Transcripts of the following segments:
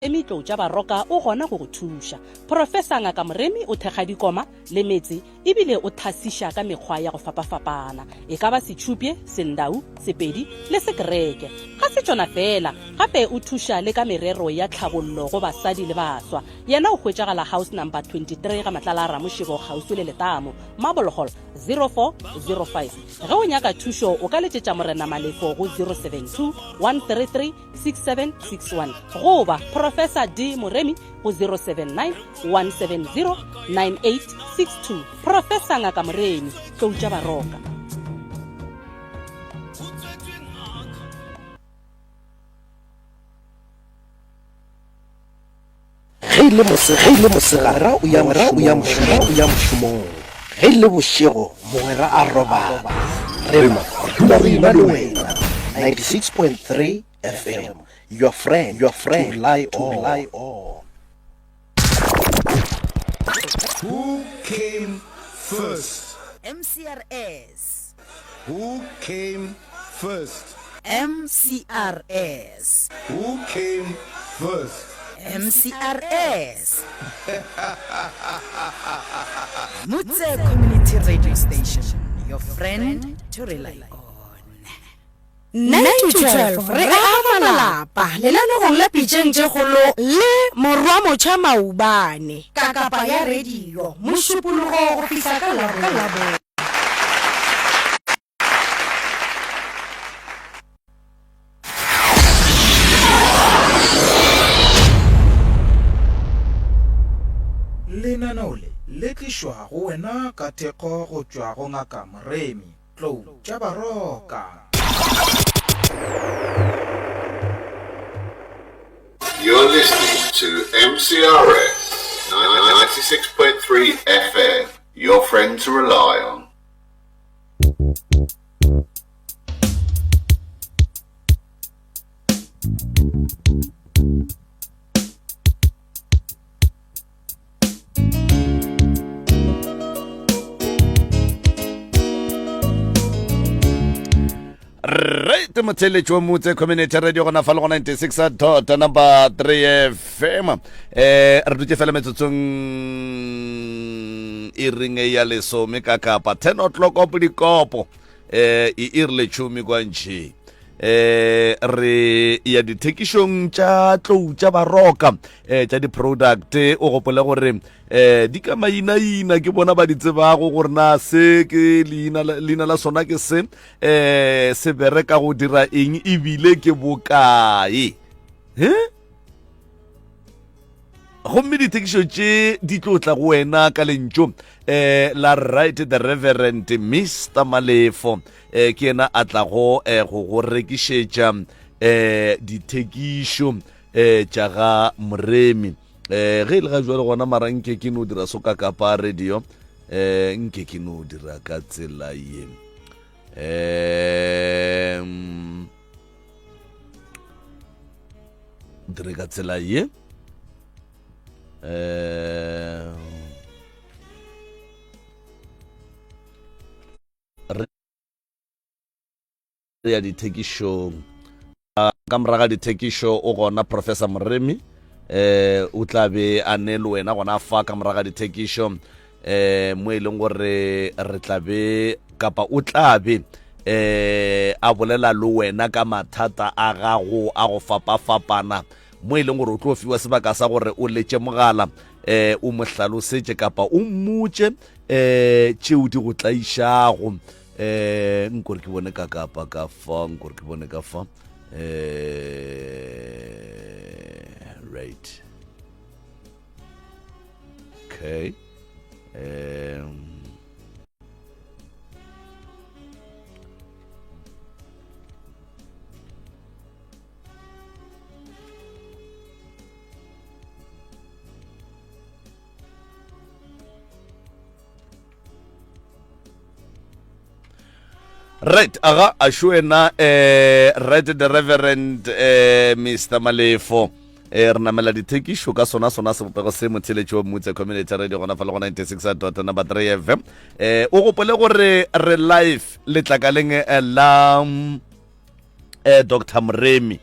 Moremi Tlou tša Baroka o gona go go thuša. Professor Ngaka Moremi o thekga dikoma le metse ebile o thasiša ka mekgwa ya go fapafapana, e ka ba Setšhupye, Sendau, Sepedi le Sekereke. Ga se tšona feela, gape o thuša le ka merero ya tlhabollo go basadi le baswa. Yena o hwetšagala House Number 23 ga Matlala a Ramošebo kgauswi le Letamo, Marble Hall, 0405. Ge o nyaka thušo o ka letšetša Morena Malefo go 072 133 6761 goba Professor D Moremi go 079 170 9862. Professor Ngaka Moremi, Tlou tša Baroka. Ge e le mosegare, ge e le mosegare, o ya o ya o ya mošomong. Ge e le bošego, mogwera a robala. Re mo dula re ena le wena. 96.3 FM, your friend, your friend, to rely on. To rely on. Who came first? MCRS. Who came first? MCRS. Who came first? MCRS. Mutse Community Radio Station, your friend to rely on. 9 to 12 re aga malapa lenanegong la Pitšeng tše Kgolo le Morwa Motšha Maubane. Kakapa ya radio, Mošupologo go fihla ka Labone. Lenaneo le le tlišwa go wena ka thekgo go tšwa go Ngaka Moremi Tlou tša Baroka. You're listening to MCRS 96.3 FM, your friend to rely on. Right motheletši wa motse community radio gona fa le go 96 dot number 3 fm eh re dutše fela metsotsong e reng ya lesome ka kapa 10 o'clock op dikopo eh e iri letšhomi kwa ntšheng eh re ya dithekišong tša tlou tša baroka eh tša di-product o gopole gore eh di ka mainaina ke bona ba di tsebago gore na se ke leina leina la sona ke se eh se bereka go dira eng ebile ke bokae he gomme dithekišo tše di tlo tla go wena ka lentšu um la right the reverend mr malefo um ke yena a tlago um go go rekišetša um dithekišo um tša ga moremi um ge e le ga jwale gona mara nke ke no dira so ka kapa radio um nke ke no dira ka tsela ye um dire ka tsela ye um re ya dithekišong ka moraga dithekišo o gona professor moremi eh o tla be a ne le wena gona fa ka moraga dithekišo eh mo e leng gore re tla be kapa o tla be eh a bolela le wena ka mathata a gago a go fapafapana mo e leng gore o tlo fiwa sebaka sa gore o letše mogala eh o mo hlalosetše kapa o mmotše eh tšeo di go tlaišago eh nkore ke bone ka kapa ka fa nkore ke bone ka fa eh right okay um right aga a wena eh right the reverend eh mr malefo eh re namela dithekišo ka sona sona sebopego se motheletši wa mutse community radio gona fa le go 96 dot number 3 fm eh o gopole gore re live letlakaleng eh, la mm, eh dr moremi.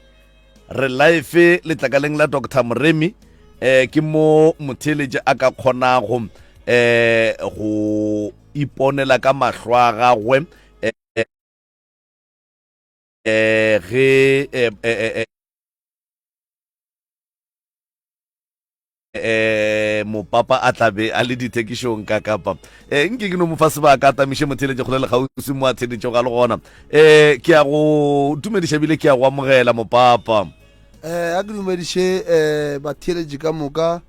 Re live letlakaleng la Doctor Moremi eh ke mo motheeletši a ka kgonago eh go iponela ka mahlo a gagwe eh ge eh, eh, eh, eh mopapa a tlabe a le dithekišong ka kapa eh nke ke no mo fa sebaka a tamiše motheeletši kgole le kgauswi mo a theeletšego a le gona eh ke ya go dumediša bile ke ya go amogela mopapa Eh, a ke dumediše eh batheeletši ka moka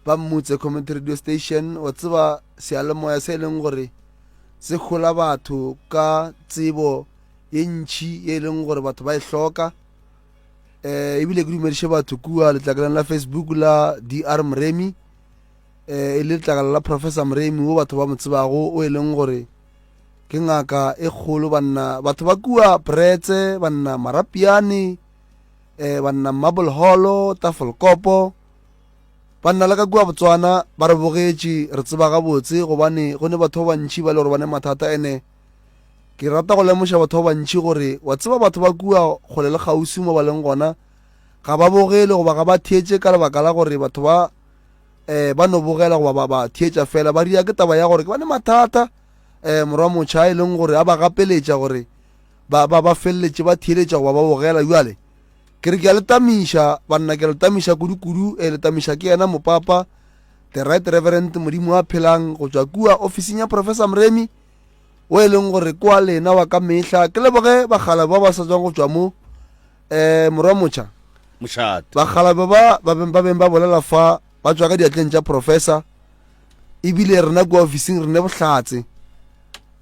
ba Mmutse Community Radio Station. Wa tseba seyalemoya se e leng gore se hola batho ka tsebo ye ntšhi ye e leng gore batho ba e hloka. Eh, ebile ke dumediše batho kua letlakaleng la Facebook la DR Moremi, eh, e le letlakala la Professor Moremi wo batho ba mo tsebago, o e leng gore ke ngaka e kgolo banna. Batho ba kua Bretse, banna Marapiane, eh, banna Marble Hall, Tafelkopo, banna le ka kua Botswana ba re bogetše, re tseba gabotse gobane go ne batho ba bantši ba le gore ba ne mathata. Ene ke rata go lemoša batho ba bantši gore wa tseba batho ba kua kgole le kgauswi mo ba leng gona ga ba bogele goba ga ba theetše ka lebaka la gore batho ba eh ba no bogela goba ba ba theetša fela ba ria ke taba ya gore ke ba ne mathata eh morwa motšha e leng gore a ba gapeletša gore ba ba ba feleletše ba theeletša goba ba bogela. Jwale ke re ke a le tamiša banna, ke a le tamiša kudu-kudu, eh le tamiša ke yena mopapa the right reverend Modimo a phelang go tšwa kua ofising ya Professor Moremi o e leng gore kwa lena wa ka mehla. Ke leboge bagala ba ba sa tswang go tšwa mo eh morwa motšha mošate bagala ba ba ba beng ba beng ba bolela fa ba tšwa ka diatleng tša professor, ebile rena kua ofising re ne bohlatse.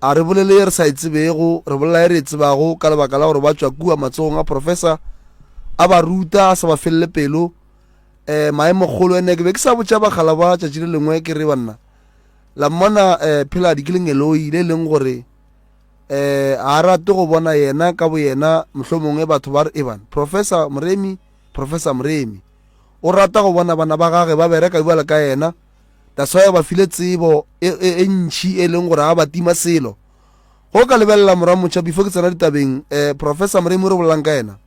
A re bolele ye re sa e tsebego, re bolela ye re e tsebago ka lebaka la gore ba tšwa kua matsogong a professor, a ba ruta a sa ba felele pelo. Eh maemokgolo ene ke be ke sa botša bagala ba tšatši le lengwe ke re banna la mmona eh Pheladi ke lengeloi le leng gore eh a rate go bona yena ka boyena, mohlomongwe batho ba re eban Professor Moremi, Professor Moremi o rata go bona bana ba gage ba bereka bjalo ka yena. That's why ba file tsebo e, e, e ntšhi e leng gore ga ba tima selo. Go ka lebelela morwa motšha before ke tsena ditabeng, eh, Professor Moremi re bolelang ka yena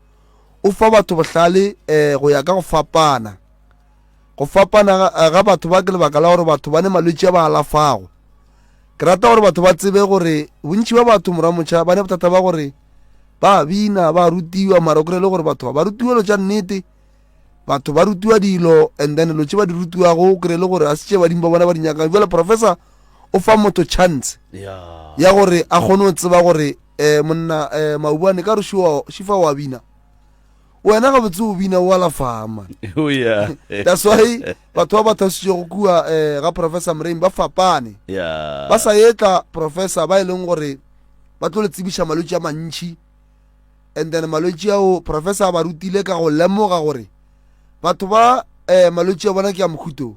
o fa batho bohlale eh, go ya ka go fapana. Go fapana ga, ga batho ba ke lebaka la gore batho ba ne malwetši a ba alafago. Ke rata gore batho ba tsebe gore bontši ba batho morwa motšha ba ne bothata ba gore ba bina ba rutiwa, mara o kry-e le gore batho ba ba rutiwa dilo tša nnete, batho ba rutiwa dilo and then dilo tše ba di rutiwago o kry-e le gore a se tše badimo ba bona ba di nyakang. Jale professor o fa motho chance ya gore a kgone go tseba gore um monna um maubane ka re šifa wa bina, wena gabotse o bina o alafang man. Oh, yeah. That's why batho ba ba thasitšego kua um ga Professor Moremi ba fapane, ba sa etla professor ba e leng gore ba tlo le tsebiša malwetši a mantšhi, and then malwetši ao professor a ba rutile ka go lemoga gore batho ba um malwetši a bona ke a mohuto.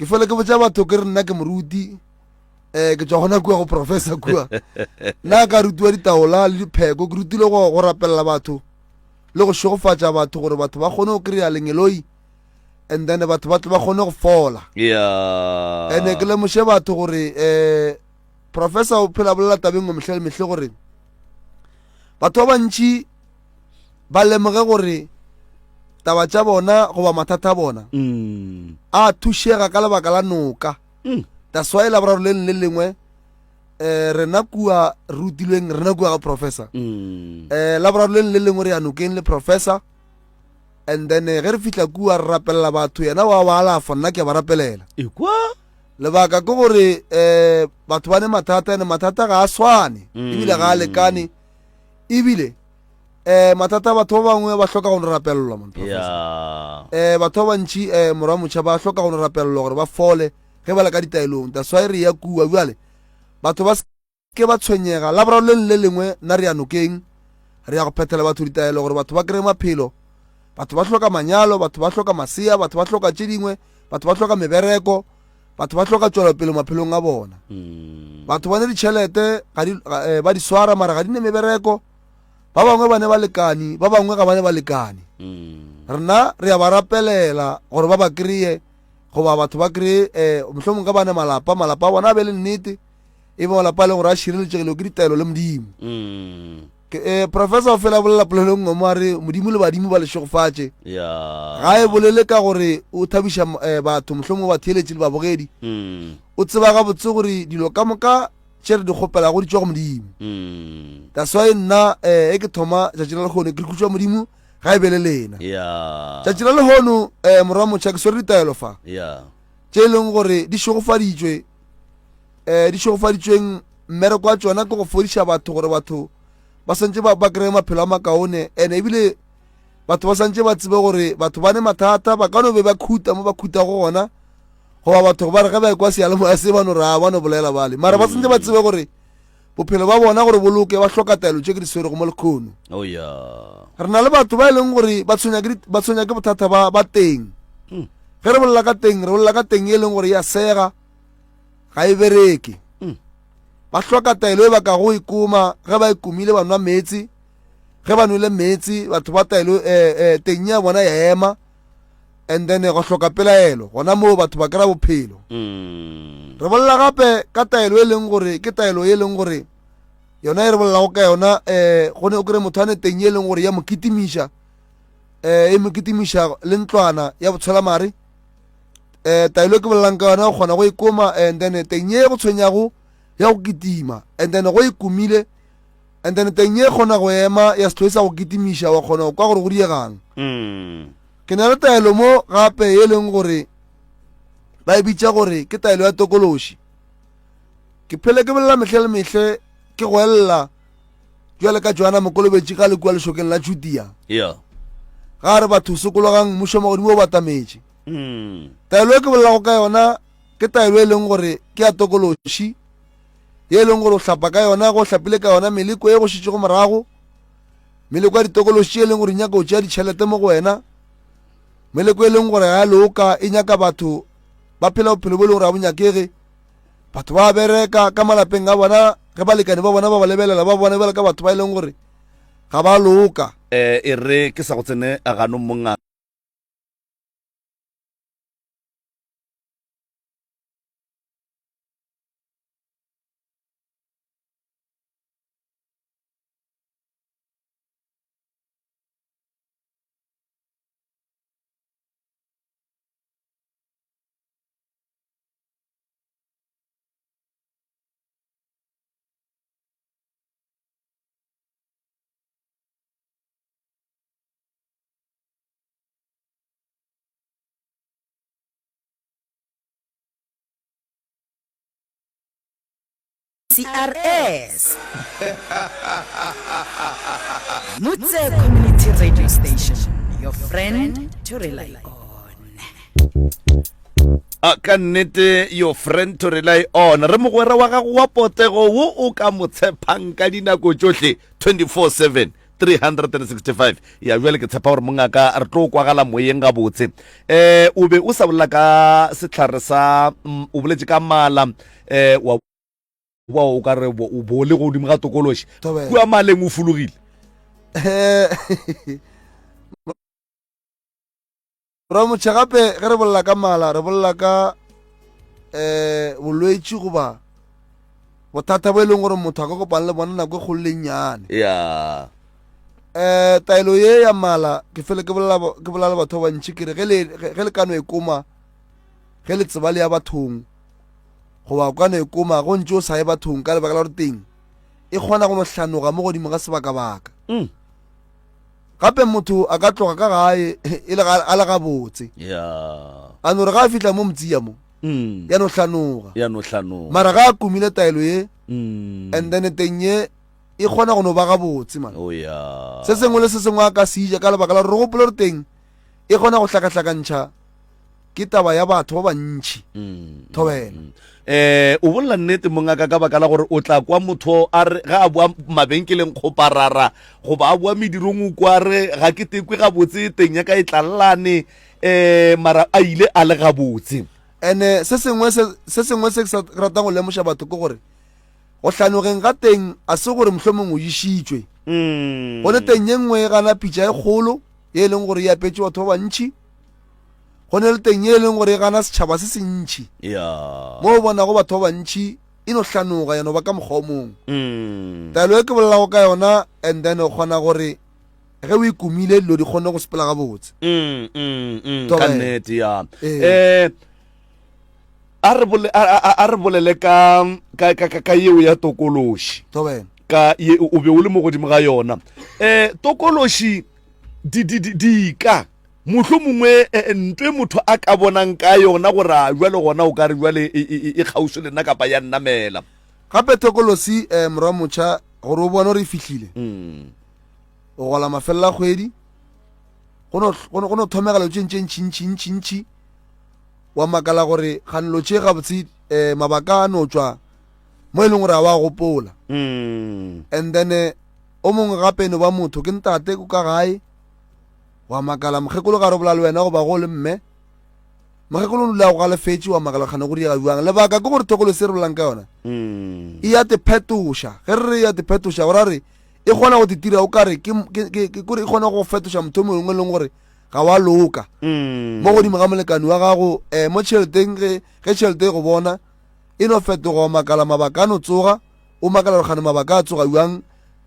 Ke fele ke botša batho ke re nna ke moruti, um ke tšwa gona kua go professor kua, nna ka rutiwa ditaola le dipheko, ke rutile go go rapelela batho le go šegofatša batho gore batho ba kgone go kry-a lengeloi and then batho ba tle ba kgone go fola. Ene ke lemoše batho gore um professor o phela bolela tabeng ngwe mehle le mehle gore batho ba bantši ba lemoge gore taba tša bona goba mathata a bona a thušega ka lebaka la noka. That's why laboraro le le lengwe eh rena kua rutilweng rena kua ga professor, eh laboraro le le lengwe re ya nokeng le professor, and then eh, ge re fihla kua re rapelela batho, yena wa ba alafa, nna ke a ba rapelela. Ekwa Lebaka ke gore eh batho ba ne mathata, ene mathata ga a swane ebile ga a lekane, ebile eh mathata a batho ba bangwe ba hloka go no rapelelwa man professor. Eh batho ba bantši eh morwa motšha ba hloka go no rapelelwa gore ba fole ge ba le ka ditaelong. That's why re ya kua bjale batho ba ke ba tshwenyega. Laboraro le le lengwe nna re ya nokeng, re ya go phethela batho ditaelo gore batho ba kry-e maphelo. Batho ba hloka manyalo, batho ba hloka masea, batho ba hloka tše dingwe, batho ba hloka mebereko, batho ba hloka tšwelopele maphelong a bona. Batho ba ne ditšhelete ga di, ga, eh, ba di swara mara ga di ne mebereko. Ba bangwe ba ne balekani, ba bangwe ga ba ne balekani. Rena re ya ba rapelela gore ba ba kry-e, goba batho ba kry-e eh, mohlomong ka ba ne malapa, malapa a bona a be le nnete, e be malapa a leng gore a šireletšegile ke ditaelo le Modimo. Ke, eh, professor o fela a bolela polelo nngwe mo a re modimo le badimo ba le šegofatše ya ga e bolele ka gore o thabiša eh, batho mohlomongwe batheeletši le babogedi mm. o tseba gabotse gore dilo ka moka tše re di kgopelago di tšwa go modimo Mm. that's why nna eh, e ke thoma tšatši la lehono ke re khutšwa modimo ga e be le lena ya tšatši la lehono um morwa motšha ke swere ditaelo fa ya tše e leng gore di šegofaditšwe um di šegofaditšweng mmereko wa tšona ke go fodiša batho gore batho ba swantše ba, ba kry-e maphelo a makaone and ebile batho ba swantše ba tsebe gore batho ba ne mathata ba ka no be ba khuta mo ba khutago gona goba batho ba re ge ba ekwa seyalemoya se ba no re a ba no bolela bale mara ba swantše ba tsebe gore bophelo ba bona gore boloke ba hloka taelo tše ke di swerego mo lekgono oh ya re na le batho ba e leng gore ba tshwenya ke ba tshwenya ke bothata ba ba teng hmm. ge re bolela ka teng re bolela ka teng e leng gore ya sega ga e bereke hmm. ba hloka taelo e ba kago e koma ge ba e komile ba nwa meetse ge ba nwele meetse batho ba taelo eh, eh, teng ya bona ya ema and then go hloka pelaelo gona moo batho ba kry-a bophelo mm. re bolela gape ka taelo e leng gore ke taelo e leng gore yona e re bolelago ka yona um go ne o kry motho a ne teng e leng gore ya mo kitimiša um e mo kitimiša le ntlwana ya botsholamare um taelo e ke bolelang ka yona o kgona go e koma and then teng ye go tshwenyago ya go kitima and then go e komile and then teng ye kgona go ema ya setho e sa go kitimiša wa kgona go kwa gore go diegang mm. ke na le taelo mo gape e leng gore ba e bitša gore ke taelo ya tokološi ke phele ke bolela mehle le mehle ke go elela jwale ka joana mokolobetši ga le kua lešokeng la judea yeah. ga re batho sokologang mmušo magodimo o batametše mm. taelo e ke bolelago ka yona ke taelo e leng gore ke ya tokološi ye e leng gore o hlapa ka yona go hlapile ka yona meleko e go šetšego morago meleko ya ditokološi e leng gore e nyaka go tšea ditšhelete mo go wena meleko e leng gore ga ya loka e nyaka batho ba phela bophelo bo e leng gore ga bo nyakege batho ba bereka ka malapeng a bona ge balekane ba bona ba ba lebelela ba bona bjalo ka batho ba e leng gore ga ba loka um e re ke sa go tsene ganong monga CRS. Mutse Community Radio Station, your friend to rely on. A ka nnete your friend to rely on re mogwera wa gago wa potego wo o ka mo tshepang ka dinako tšohle 24/7 365 ya bjale ke tshepa gore mongaka re tlo kwagala moyeng gabotse um o be o sa bolela ka sehlare sa mm, o boletše ka mala um wa wa o ka re o bo le godimo ga tokološi kua maleng o fologile Ramotšha gape ge re bolela ka mala re bolela ka um bolwetši goba bothata bo e leng gore motho a ka kopana le bona nako e kgolo le nnyane ya um taelo ye ya mala ke fele ke bolela ke bolela le batho ba bantši ke re ge le ge le ka no e koma ge le tseba le ya bathong goba o ka no e koma go ntse o sa ye bathong ka lebaka la gore teng e kgona go no hlanoga mo godimo ga sebakabaka mm. Gape motho a ka tloga ka gae e le a le gabotse. Yeah. A no re ga a fihla mo motsia mo. Mm. Ya no hlanoga. Ya no hlanoga. Mara ga a kumile taelo ye. Mm. And then teng ye e kgona go no ba gabotse man. Oh yeah. Se sengwe le se sengwe a ka se ja ka lebaka la gore re gopole gore teng e kgona go hlakahlakantšha ke taba ya batho ba bantši mm, thobela mm. eh o bolela nnete mongaka ka baka la gore o tla kwa motho a re ga a boa mabenkeleng kgoparara goba a boa medirong o kwa re ga ke tekwe gabotse teng ya ka e tlallane eh mara a ile a le gabotse ene se sengwe se se sengwe se ke sa ratang go lemoša batho ke gore go hlanogeng ga teng a se gore mohlomong o išitšwe mm. go ne teng ye nngwe e gana pitša e kgolo ye e leng gore e apetše batho ba bantši go ne le teng ye e leng gore e gana setšhaba se sentši yeah. mo o bonago batho ba bantši e no hlanoga ya no ba ka mokgwa o mongwe. Taelo e ke bolelago ka yona and then o kgona gore ge o e kumile dilo di kgone go sepela gabotse. Mm, mm, mm, ka Thobela. nnete ya. Ee. Eh a re bole a a- a re bolele ka ka ka ka- ka yeo ya tokološi. Thobela. Ka ye o be o le mo godimo ga yona. Eh tokološi di di di dika mohlomongwe eh, eh, ntwe motho a ka bonang ka yona gore a jwale gona o ka re jwale e, e, e, e kgauswi le nna kapa ya nnamela. Gape tokolosi eh morwa motšha gore o bone gore e fihlile. O gola mafelelo a kgwedi go no go no go no thomega dilo tše ntše ntši ntši ntši ntši wa makala gore ga nlo tše gabotse eh mabaka a no tšwa mo e leng gore a wa gopola. And then eh, o mongwe gape no ba motho ke ntate ko ka gae wa makala mokgekolo ga re bola le wena goba go le mme mokgekolo o dula go galefetše wa makala kgane go diega bjang lebaka ke gore thokolo se re bolang ka yona e ya te phetoša ge re re ya te phetoša go ra re e kgona go te tira o kare ke kore e kgona go fetoša motho o mongwe e leng gore ga wa loka mo godimo ga molekane wa gago um mo tšheleteng ge ge tšhelete e go bona e no fetoga wa makala mabaka a no tsoga o makala gore kgane mabaka a tsoga bjang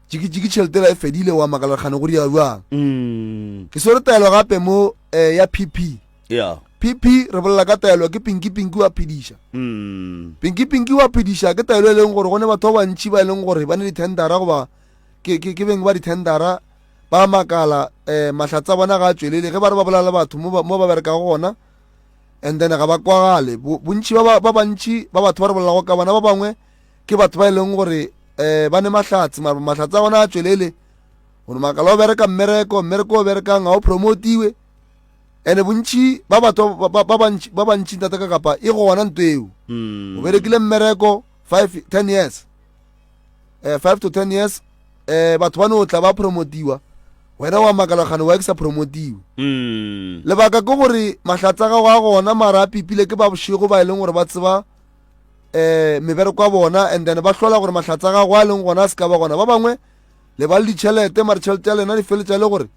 jikijiki tšhelete la e fedile wa makala gore kgane go diega bjang ke swere taelo gape mo um ya pp yeah pp re bolela ka taelo ke pinki pinki wa phediša mm. pinki pinki wa phediša ke taelo e leng gore go ne batho ba bantši ba e leng gore ba ne di-tendera goba ke, ke, ke beng ba di-tendera ba makala um mahlatsa bona ga a tšwelele ge ba re ba bolela le batho mo ba, mo ba berekago gona and then ga ba kwagale bontši ba ba bantši ba batho ba re bolelago ka bona ba bangwe ke batho ba e leng gore um ba ne mahlatse mara mahlatse a bona a tšwelele gore makala o bereka mmereko mmereko o berekang ga o promotiwe ene bontši ba batho ba bantši ba bantši ntate ka kapa e gona nto eo mm. o berekile mmereko 5 10 years eh 5 to 10 years eh batho ba no tla ba promotiwa wena wa makala gane wa ke sa promotiwe mm. lebaka ke gore mahlatsa gago a gona mara a pipile ke ba bošego ba e leng gore ba tseba eh mebereko ya bona and then ba hlola gore mahlatsa gago a leng gona a se ka ba gona ba bangwe le ba le ditšhelete mare tšhelete ya lena di feletša le gore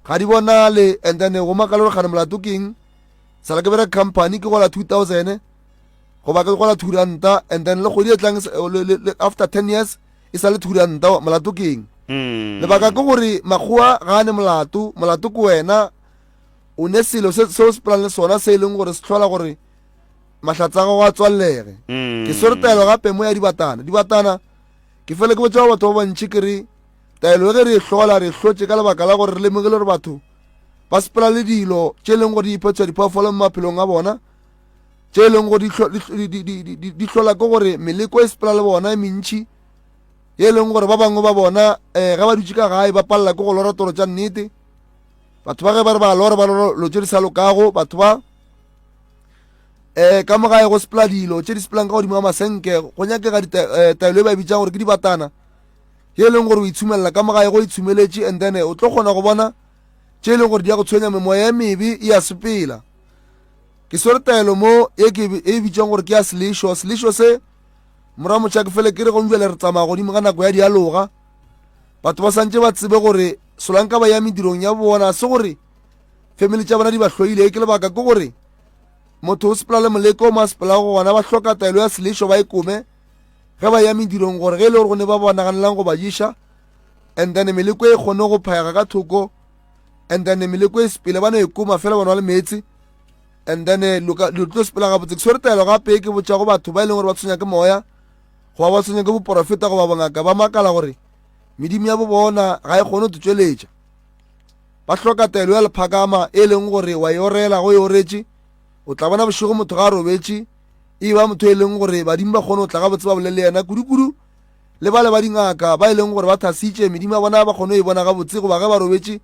ga di bonale and then go makala gore gane molato ke eng sala ke bereka company ke gola 2000 goba ke gola 2 ranta and then le kgwedi e tlang after 10 years e sa le 2 ranta molato ke eng mm. lebaka ke gore makgowa ga a ne molato molato ke wena o ne selo se o se pelang le sona se e leng gore se tlhola gore mahlatsa a gago a tswalelege mm. ke swere taelo gape mo ya dibatana dibatana ke fele ke botsa batho ba bantši ke re Taelo ge re e hlola, re e hlotše ka lebaka la gore re lemogile gore batho ba sepela le dilo tše e leng gore di iphetša diphoofolo mo maphelong a bona, tše e leng gore di hlola ke gore meleko e sepela le bona e mentši, ye e leng gore ba bangwe ba bona um ge ba dutše ka gae ba palela ke go lora toro tša nnete. Batho ba ge ba re ba lora ba lora lo tše di sa lokago, batho ba um ka mo gae go sepela dilo tše di sepelang ka godimo ga masenke, go nyakega eh, taelo e ba e bitsang gore ke dibatana. ye e leng gore o itshumelela ka mogae go itshumeletše and then o tlo kgona go bona tše e leng gore di ya go tshwenya memoya e mebe e ya sepela ke swere taelo mo e ke e bitswang gore ke ya selešo selešo se mora motšha ke fele ke re gong jale re tsamaya godimo ga nako ya dialoga batho ba santse ba tsebe gore solanka ba ya medirong ya bona se gore family tša bona di ba hloile ke lebaka ke gore motho o sepela le moleko o mo a sepelago gona ba hloka taelo ya selešo ba e kome ge ba ya medirong gore ge e le gore go ne ba ba naganelang go ba ješa and then meleko e kgone go phaega ka thoko and then meleko e sepele ba no e koma fela ba nwa le meetse and then eh, lo tlo sepela gabotse ke swere taelo gape ke botša go batho ba e leng gore ba tshwenya ke moya goba ba tshwenya ke boporofeta goba bongaka ba makala gore medimo ya bo bona ga e kgone go tšweletša ba hloka taelo ya lephakama e leng gore wa e orela go e oretše o tla bona bošego motho ga a robetše e ba motho e leng gore badimo ba kgone go tla gabotse ba bolele le yena kudu-kudu le bale ba dingaka ba e leng gore ba thasitše medimo ya bona ba kgone go e bona gabotse goba ge ba robetše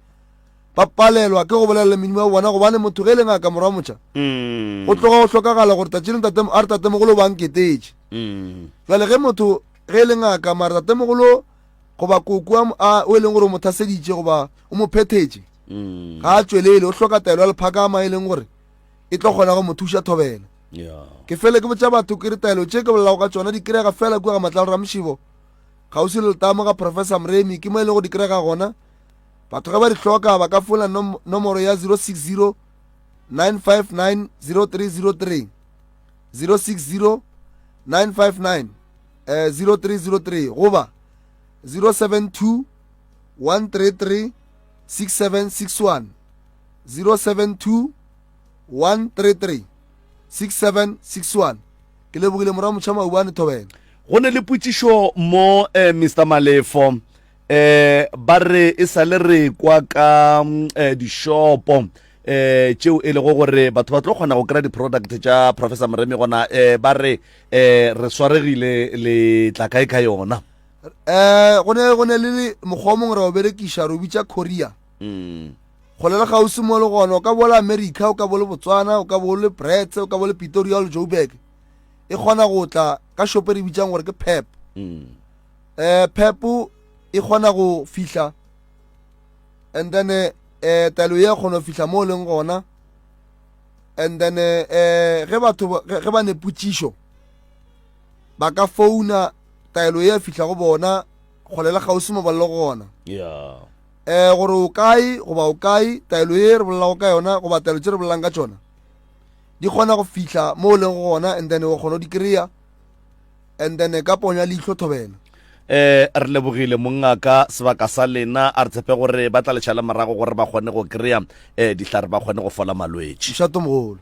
ba palelwa ke go bolela le medimo ya bona gobane motho ge e le ngaka morwa motšha mm. go tloga go hlokagala gore tatše le tate a re tatemogolo ba nketetše mm. jale ge motho ge e le ngaka mara tatemogolo goba koko a o e leng gore o mo thaseditše goba o mo phethetše mm. ga a tšwelele o hloka taelo ya lephakama e leng gore e tlo kgona go mo thuša thobela ke fele ke botša batho ke re taelo tše ke bolelago ka tšona di krega fela kua ga matlalo ramšibo kgauswi le letamo ga professor mremi ke mo e lego di krega gona batho ge ba di hloka ba ka fola nomoro ya 060 959 0303 060 959 eh, 0303 goba 072 133 6761 072 133 6761 Ke lebogile morwa motšha Maubane Thobela. Go ne le potšišo mo eh, Mister Malefo eh ba re e sa le re kwa ka eh, dishopo eh tšeo e lego gore batho ba tlo kgona go kry-a di-product tša Professor Moremi gona eh ba re eh re swaregile le tla kae ka yona? Eh go ne go ne le mokgwa o mongwe re o berekiša re o bitša courier. Mm. Kgole le kgauswi mo le gona o ka bo le America, o ka bo le Botswana, o ka bo le Brits, o ka bo le Pretoria le Joburg. E kgona go tla ka shopo e re bitsang gore ke Pep. Mm. Eh Pep e kgona go fihla and then eh taelo ye kgona go fihla mo o leng gona and then eh ge batho ge ba ne potšišo ba ka founa taelo ye fihla go bona kgole le kgauswi mo ba le gona. Yeah. um gore o kae goba o kae taelo ye re bolelago ka yona goba taelo tše re bolelang ka tšona di kgona go fihla mo o leng gona and then o kgona go di kry-a and then ka ponya leihlo thobela. Eh, re lebogile mongaka sebaka sa lena a re tshepe gore ba tla letšhala morago gore ba kgone go kry-a eh, dihlare ba kgone go fola malwetši. Mošato mogolo.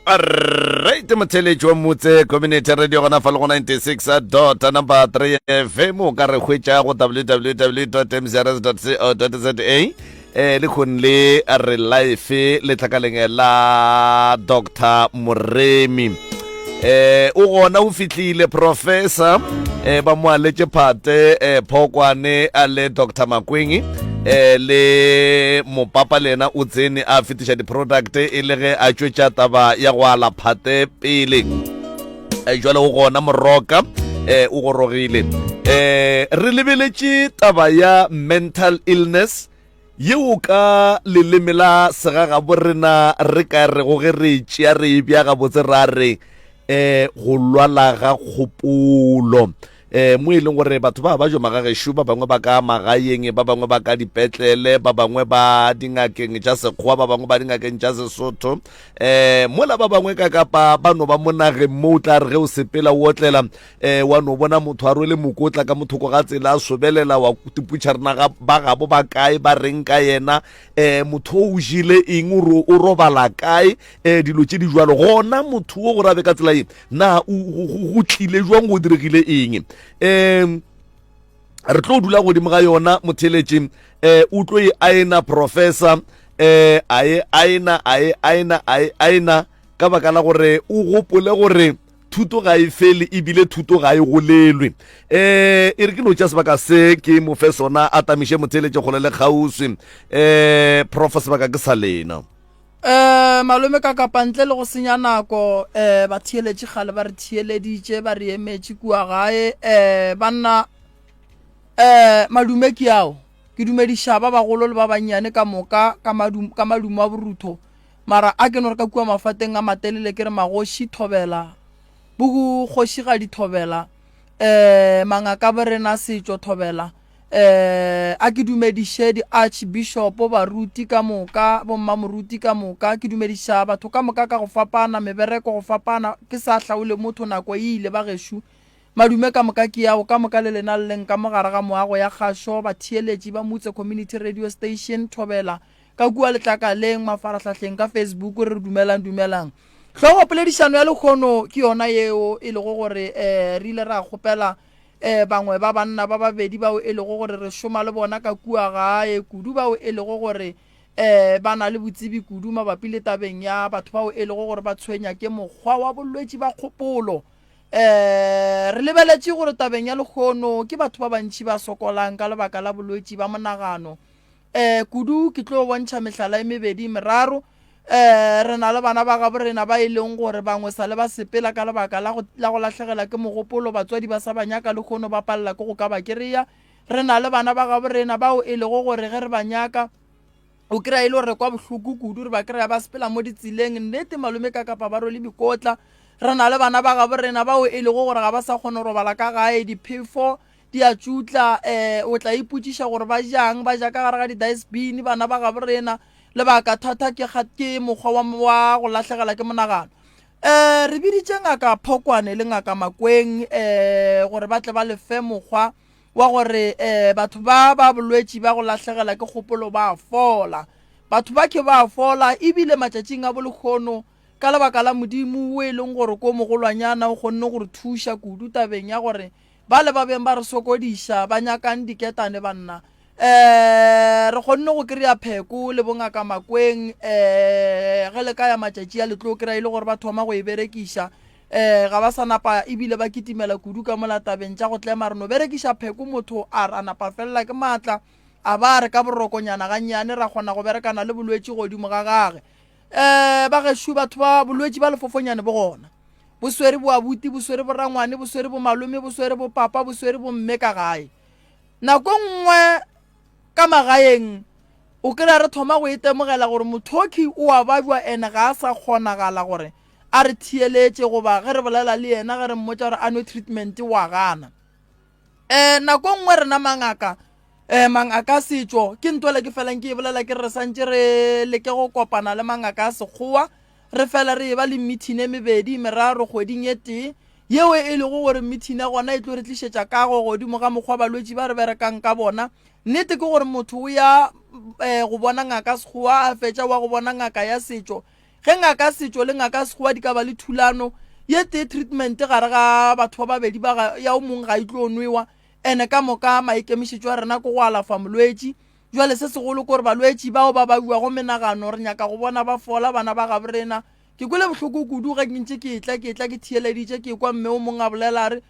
Alright, motheletši wa Motse Community Radio gona fa le go 96 dot number 3 FM o ka re hwetša go www.mcrs.co.za eh le khon le re live letlakaleng la Dr Moremi eh o gona o fihlile professor eh ba mo aletše phate eh phokwane a le Dr Makweng eh le mopapa le yena o tsene a fetiša di-product e le ge a tšwetša taba ya go ala phate pele eh, jwale o gona moroka eh o gorogile eh re lebeletše taba ya mental illness yeo ka leleme la segagabo rena re ka rego ge re e tšea re e bja gabotse ra re um go lwala ga kgopolo um mo e leng gore batho ba ba jo magagešo ba bangwe ba ka magaeng ba bangwe ba ka dipetlele ba bangwe ba dingakeng tša sekgowa ba bangwe ba dingakeng tša sesotho um mola ba bangwe ka kapa ba no ba mo nageng mo o tla re ge o sepela o otlela um wa no bona motho a rwele mokotla ka mothoko ga tsela a sobelela wa tiputšha rena ga ba gabo ba kae ba reng ka yena um motho o o jele eng o robala kae um dilo tše di jalo gona motho o gore a be ka tsela ye na go tlile jwang go diregile eng um re tlo dula godimo ga yona motheletši um o tlo e aena professor um a e aena a e aena a e aena ka baka la gore o gopole gore thuto ga e fele ebile thuto ga e golelwe um e re ke no tša sebaka se ke mo fe sona a tamiše motheletše kgole le kgauswi um prof sebaka ke sa lena um malome ka kapa ntle le go senya nako um batheeletši kgale ba re theeleditše ba re emetše kua gae um banna um madume ke ao ke dumediša ba bagolo le ba bannyane ka moka ka madumo a borutho Mara a ke no re ka kua mafateng a matelele ke re magoši thobela, bo kgošigadi thobela, eh, mangaka borena setšo thobela, eh, a ke dumediše di-archbishop, baruti ka moka, bommamoruti ka moka, ke dumediša batho ka moka ka go fapana, mebereko go fapana, ke sa hlaole motho, nako e ile ba gešo. Madume ka moka ke ao, ka moka le lena le leng ka mo gare ga moago ya kgašo, batheeletši ba Mutse Community Radio Station, thobela. Ka kua letlakaleng, mafarahlahleng, ka Facebook, re re dumelang, dumelang. Hlogopoledišano ya lekgono ke yona yeo e lego gore um re ile ra kgopela um bangwe ba banna ba babedi bao e lego gore re šoma le bona ka kua gae kudu bao e lego gore um ba na le botsebi kudu mabapi le tabeng ya batho bao e lego gore ba tshwenya ke mokgwa wa bolwetši ba kgopolo. Um re lebeletše gore tabeng ya lekgono ke batho ba bantši ba sokolang ka lebaka la bolwetši ba monagano. Um kudu ke tlo bontšha mehlala e mebedi e meraro. Um re na le bana ba gabo rena ba e leng gore bangwe sa le ba sepela ka lebaka la go, la go lahlegela ke mogopolo, batswadi ba sa ba nyaka lehono ba palela ke go ka ba kereya. Re na le bana ba gabo rena bao e lego gore ge re ba nyaka o kry-a e le gore re kwa bohloko kudu, re ba kry-a ba sepela mo ditseleng, nnete malome ka kapa ba rwele mekotla. Re na le bana ba gabo rena bao e lego gore ga ba sa kgona go robala ka gae, diphefo di a tšutla um o tla ipotšiša gore ba jang ba ja ka gare ga di-dustbin bana ba gabo rena lebaka thata ke ke mokgwa wa, wa go lahlegela ke monagano um re biditše ngaka phokwane le ngaka makweng um gore ba tle ba lefe mokgwa wa gore um batho ba ba bolwetši ba go lahlegela ke kgopolo ba fola batho ba ke ba fola ebile matšatšing a bolekgono ka lebaka la modimo o e leng gore ko mogolwanyana o kgonne go re thuša kudu tabeng ya gore Bale ba beng ba re sokodiša, ba nyakang diketane banna. Eh, re kgonne go kry-a pheko le bongaka Makweng. Eh, ge le ka ya matšatši a le tlo kry-a e le gore ba thoma go e berekiša. Eh, ga ba sa napa ebile ba kitimela kudu ka mola tabeng tša go tlema. Re no berekiša pheko motho a re a napa felela ke maatla, a ba a re ka borokonyana gannyane ra kgona go berekana le bolwetši godimo ga gage. Eh, ba gešo batho ba bolwetši ba lefofonyane bo gona. Bo swere boabuti, bo swere borangwane, bo swere bomalome, bo swere bopapa, bo swere bomme ka gae. Nako nngwe ka magaeng o kry-a re thoma go itemogela gore mothoki o a babjwa ene ga a sa kgonagala gore a re theeletše goba ge re bolela le yena ge re mmotša gore a nwe treatment wa gana. Um nako nngwe rena mangaka um mangaka a setšo ke ntwele ke felang ke e bolela ke re re santše re leke go kopana le mangaka a sekgowa Re fela re eba le mithini e mebedi, e meraro kgweding e tee, yeo e lego gore mithini ya gona e tlo re tlišetša kago godimo ga mokgwa balwetši ba re berekang ka bona. Nnete ke gore motho o ya um go bona ngaka sekgowa, a fetša wa go bona ngaka ya setšo. Ge ngaka ya setšo le ngaka ya sekgowa di ka ba le thulano ye tee treatment gare ga batho ba babedi ba ga ya o mongwe ga e tlo nwewa ene ka moka maikemišetšo a rena ke go alafa molwetši. Jwale se segolo ke gore balwetši bao ba babiwago menagano re nyaka go bona ba fola bana ba gabo rena. Ke kwele bohloko kudu ge ke ntše ke etla ke etla ke theeleditše ke ekwa mme o mongwe a bolela a re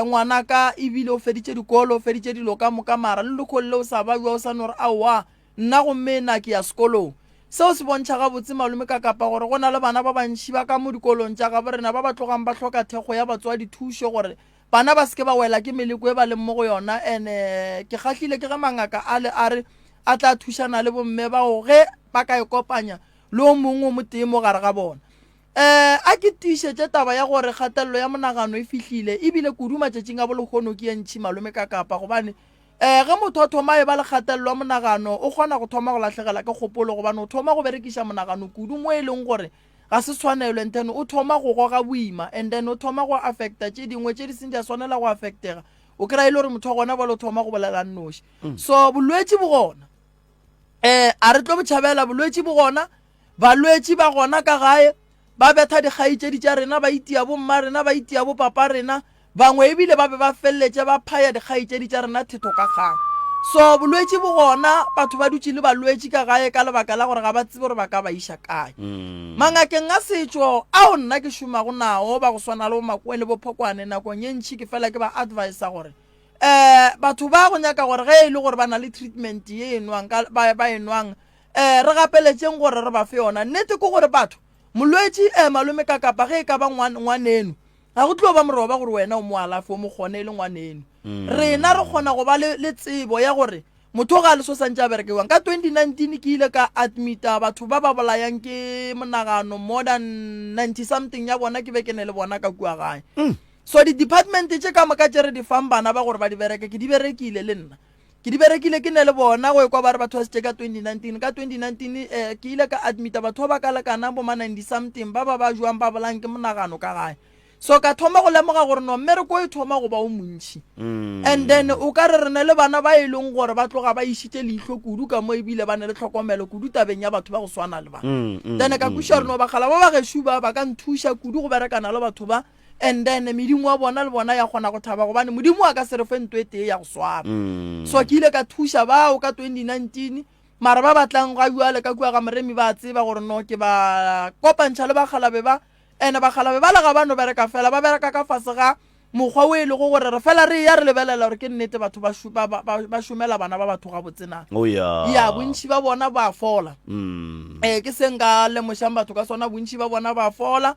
um ngwanaka ebile o feditše dikolo o feditše dilo ka moka mara le lehono le o sa babja o sa no re aowa Nna gomme na ke ya sekolong. Seo se bontšha gabotse malome Kakapa gore go na le bana ba bantši ba ka mo dikolong tša gabo rena ba ba tlogang ba hloka thekgo ya batswadi thušo gore bana ba se ke ba wela ke meleko e ba leng mo go yona ene ke kgahlile ke ge mangaka ale a re a tla thušana le bomme bao ge ba ka e kopanya le o mongwe o motee mo gare ga bona. Um a ke tiišetše taba ya gore kgatelelo ya monagano e fihlile ebile kudu matšatšing a bolehono ke ye ntši malome Kakapa gobane Ee, ge motho a thoma a e-ba le kgatelelo ya monagano, o kgona go thoma go lahlegela ke kgopolo gobane o thoma go berekiša monagano kudu mo e leng gore ga se tshwanelo and then o thoma go goga boima and then o thoma go affecta tše dingwe tše di seng di a swanela go affectega. O kry-a e le gore motho wa gona bjale o thoma go bolela nnoši. So bolwetši bo gona. Um a re tlo bo tšhabela, bolwetši bo gona, balwetši ba gona ka gae. Ba betha dikgaetšedi tša rena, ba itia bomma rena, ba itia bopapa rena, bangwe ebile ba be ba feleletše ba phaya dikgaetšedi tša rena thetho ka kgang. So bolwetši bo gona, batho ba dutše le balwetši ka gae ka lebaka la gore ga ba tsebe gore ba ka ba iša kae. Mangakeng a setšo ao nna ke šomago nao, ba go swana le bo Makoe le bo Phokwane, nakong ye ntši ke fela ke ba advisa gore um batho ba go nyaka gore ge e le gore ba na le treatment ye e nwang ka, ba, ba e nwang um re gapeletšeng gore re ba fe yona. Nnete ke gore batho, molwetši, um malome ka kapa ge e ka ba ngwan, ngwaneno, ga go tlo ba moroba gore wena o mo alafe, o mo kgone e le ngwaneno. Mm. Rena re kgona go ba le, le tsebo ya gore motho ga a le so santse a bereke jwang. Ka 2019 ke ile ka admita batho ba ba bolayang ke monagano more than 90 something ya bona ke be ke ne le bona ka kua gae. Mm. So di-department tše ka moka tše re di fang bana ba gore ba di bereke, ke di berekile le nna. Ke di berekile ke ne le bona go ekwa ba re ba thwasitše ka 2019. Ka 2019 eh, ke ile ka admita batho ba ba ka lekanang bo ma 90 something ba ba ba jwang ba bolang ke monagano ka gae. So ka thoma go lemoga gore no mmereko e thoma go ba o montši. Mm. And then o ka re re ne le bana ba e leng gore ba tloga ba išitše leihlo kudu ka mo ebile ba ne le tlhokomelo kudu tabeng ya batho ba go swana le ba. Mm, mm, then ka mm, kwešiša gore mm. no bakgala ba ba gešo ba ba ka nthuša kudu go berekana le batho ba and then medimo wa bona le bona ya kgona go thaba gobane modimo a ka se re fe nto e tee ya go swana mm. so ke ile ka thuša bao ka 2019 mara ba batlang ga jale ka kua ga moremi ba tseba gore no ke ba kopantšha le bakgalabe ba ene bakgalabe ba le ga ba no bereka fela ba bereka ka fase ga mokgwa o e lego gore re fela re ya re lebelela gore ke nnete batho ba šomela bana ba batho gabotse na oh, ya bontšhi ba bona ba fola mm. ee ke se nka lemošang batho ka sona bontšhi ba bona ba fola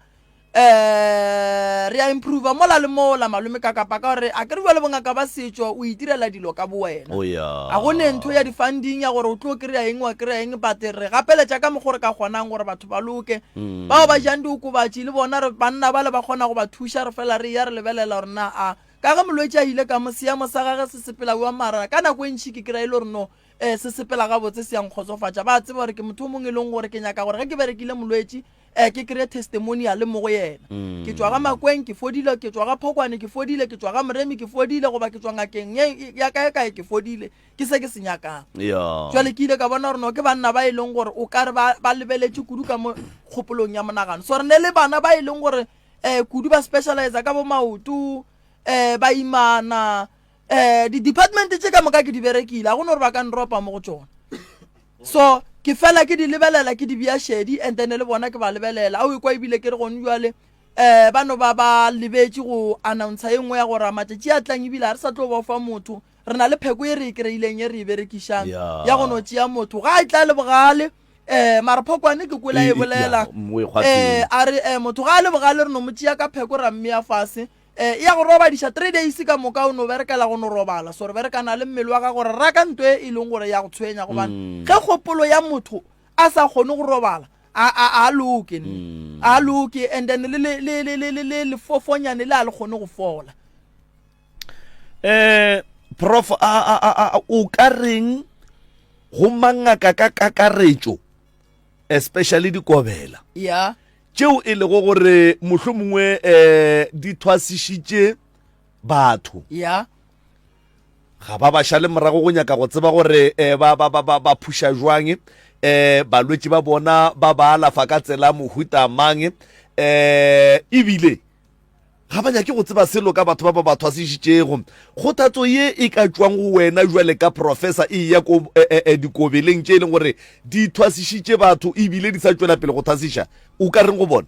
um re a improva mola le mola malome ka kapa ka gore a ke re jale bongaka ba setšo o itirela dilo ka bowena oh, yeah. a go ne ntho ya di-funding ya gore o tlo kry-a eng wa kry-a eng but re gapeletša ka mokgo re ka kgonang gore batho ba loke mm. bao ba jang diokobatši le bona re banna ba le ba kgona go ba thuša re fela re ya re lebelela gore na a ka ge molwetši a ile ka mo seemo sa gage se sepela wa mara ka nako e ntšhi ke kry-a e le gore no um se sepela gabotse se yang kgotsofatša ba tseba gore ke motho o mongwe e leng gore ke nyaka gore ge ke berekile molwetši um ke kry-e testimonial mo go yena mm. ke tšwa ga makweng ke fodile ke tšwa ga phokwane ke fodile ke tšwa ga moremi ke fodile goba ke tšwa ngakeng ya kae kae ke fodile ke se ke se nyakang jale ke ile ka bona gore no ke banna ba e leng gore o kare ba lebeletše kudu ka mo kgopolong ya monagano so re ne le bana ba e leng gore um kudu ba specialize ka bo maoto um ba imana um di-department tše ka moka ke di berekile a go no gore ba ka nropa mo go tšona so ke fela ke di lebelela ke di bea šedi and then le bona ke ba lebelela a o ekwa ebile ke re gone jale um ba no ba ba lebetše go announcer ye nngwe ya gore matšatši a tlang ebile ga re sa tlo ba fa motho re na le pheko e re e kry-ileng e re e berekišang ya go no tšea motho ga e tla le bogale um mara phokwane ke kwela e bolela um a re um motho ga a le bogale re no mo tšea ka pheko ra mmea fase E ya go robadiša three days ka moka o no berekela go no robala so re berekana le mmele wa gago re raka nto e e leng gore ya go tshwenya gobane mm. ge kgopolo ya motho a sa kgone go robala a a a loke mm. a loke and then le le le le le le lefofonyane le a le kgone go fola eh prof a a a o ka reng go mangaka ka kakaretšo especially dikobela ya tšeo e lego gore mohlomongwe um di thwasišitše batho ya ga ba ba šale morago go nyaka go tseba gore um ba, ba, ba, ba, ba phuša jwang. Um balwetši ba bona ba ba alafa ka tsela mohuta mang, um ebile ga ba nyake go tseba selo ka batho ba ba ba thwasišitšego. Kgothatso ye e ka tšwang go wena jwale ka professor e ya ko eh, eh, eh, dikobeleng tše e leng gore di thwasišitše batho ebile di sa tšwela pele go thwasiša, o ka reng go bona?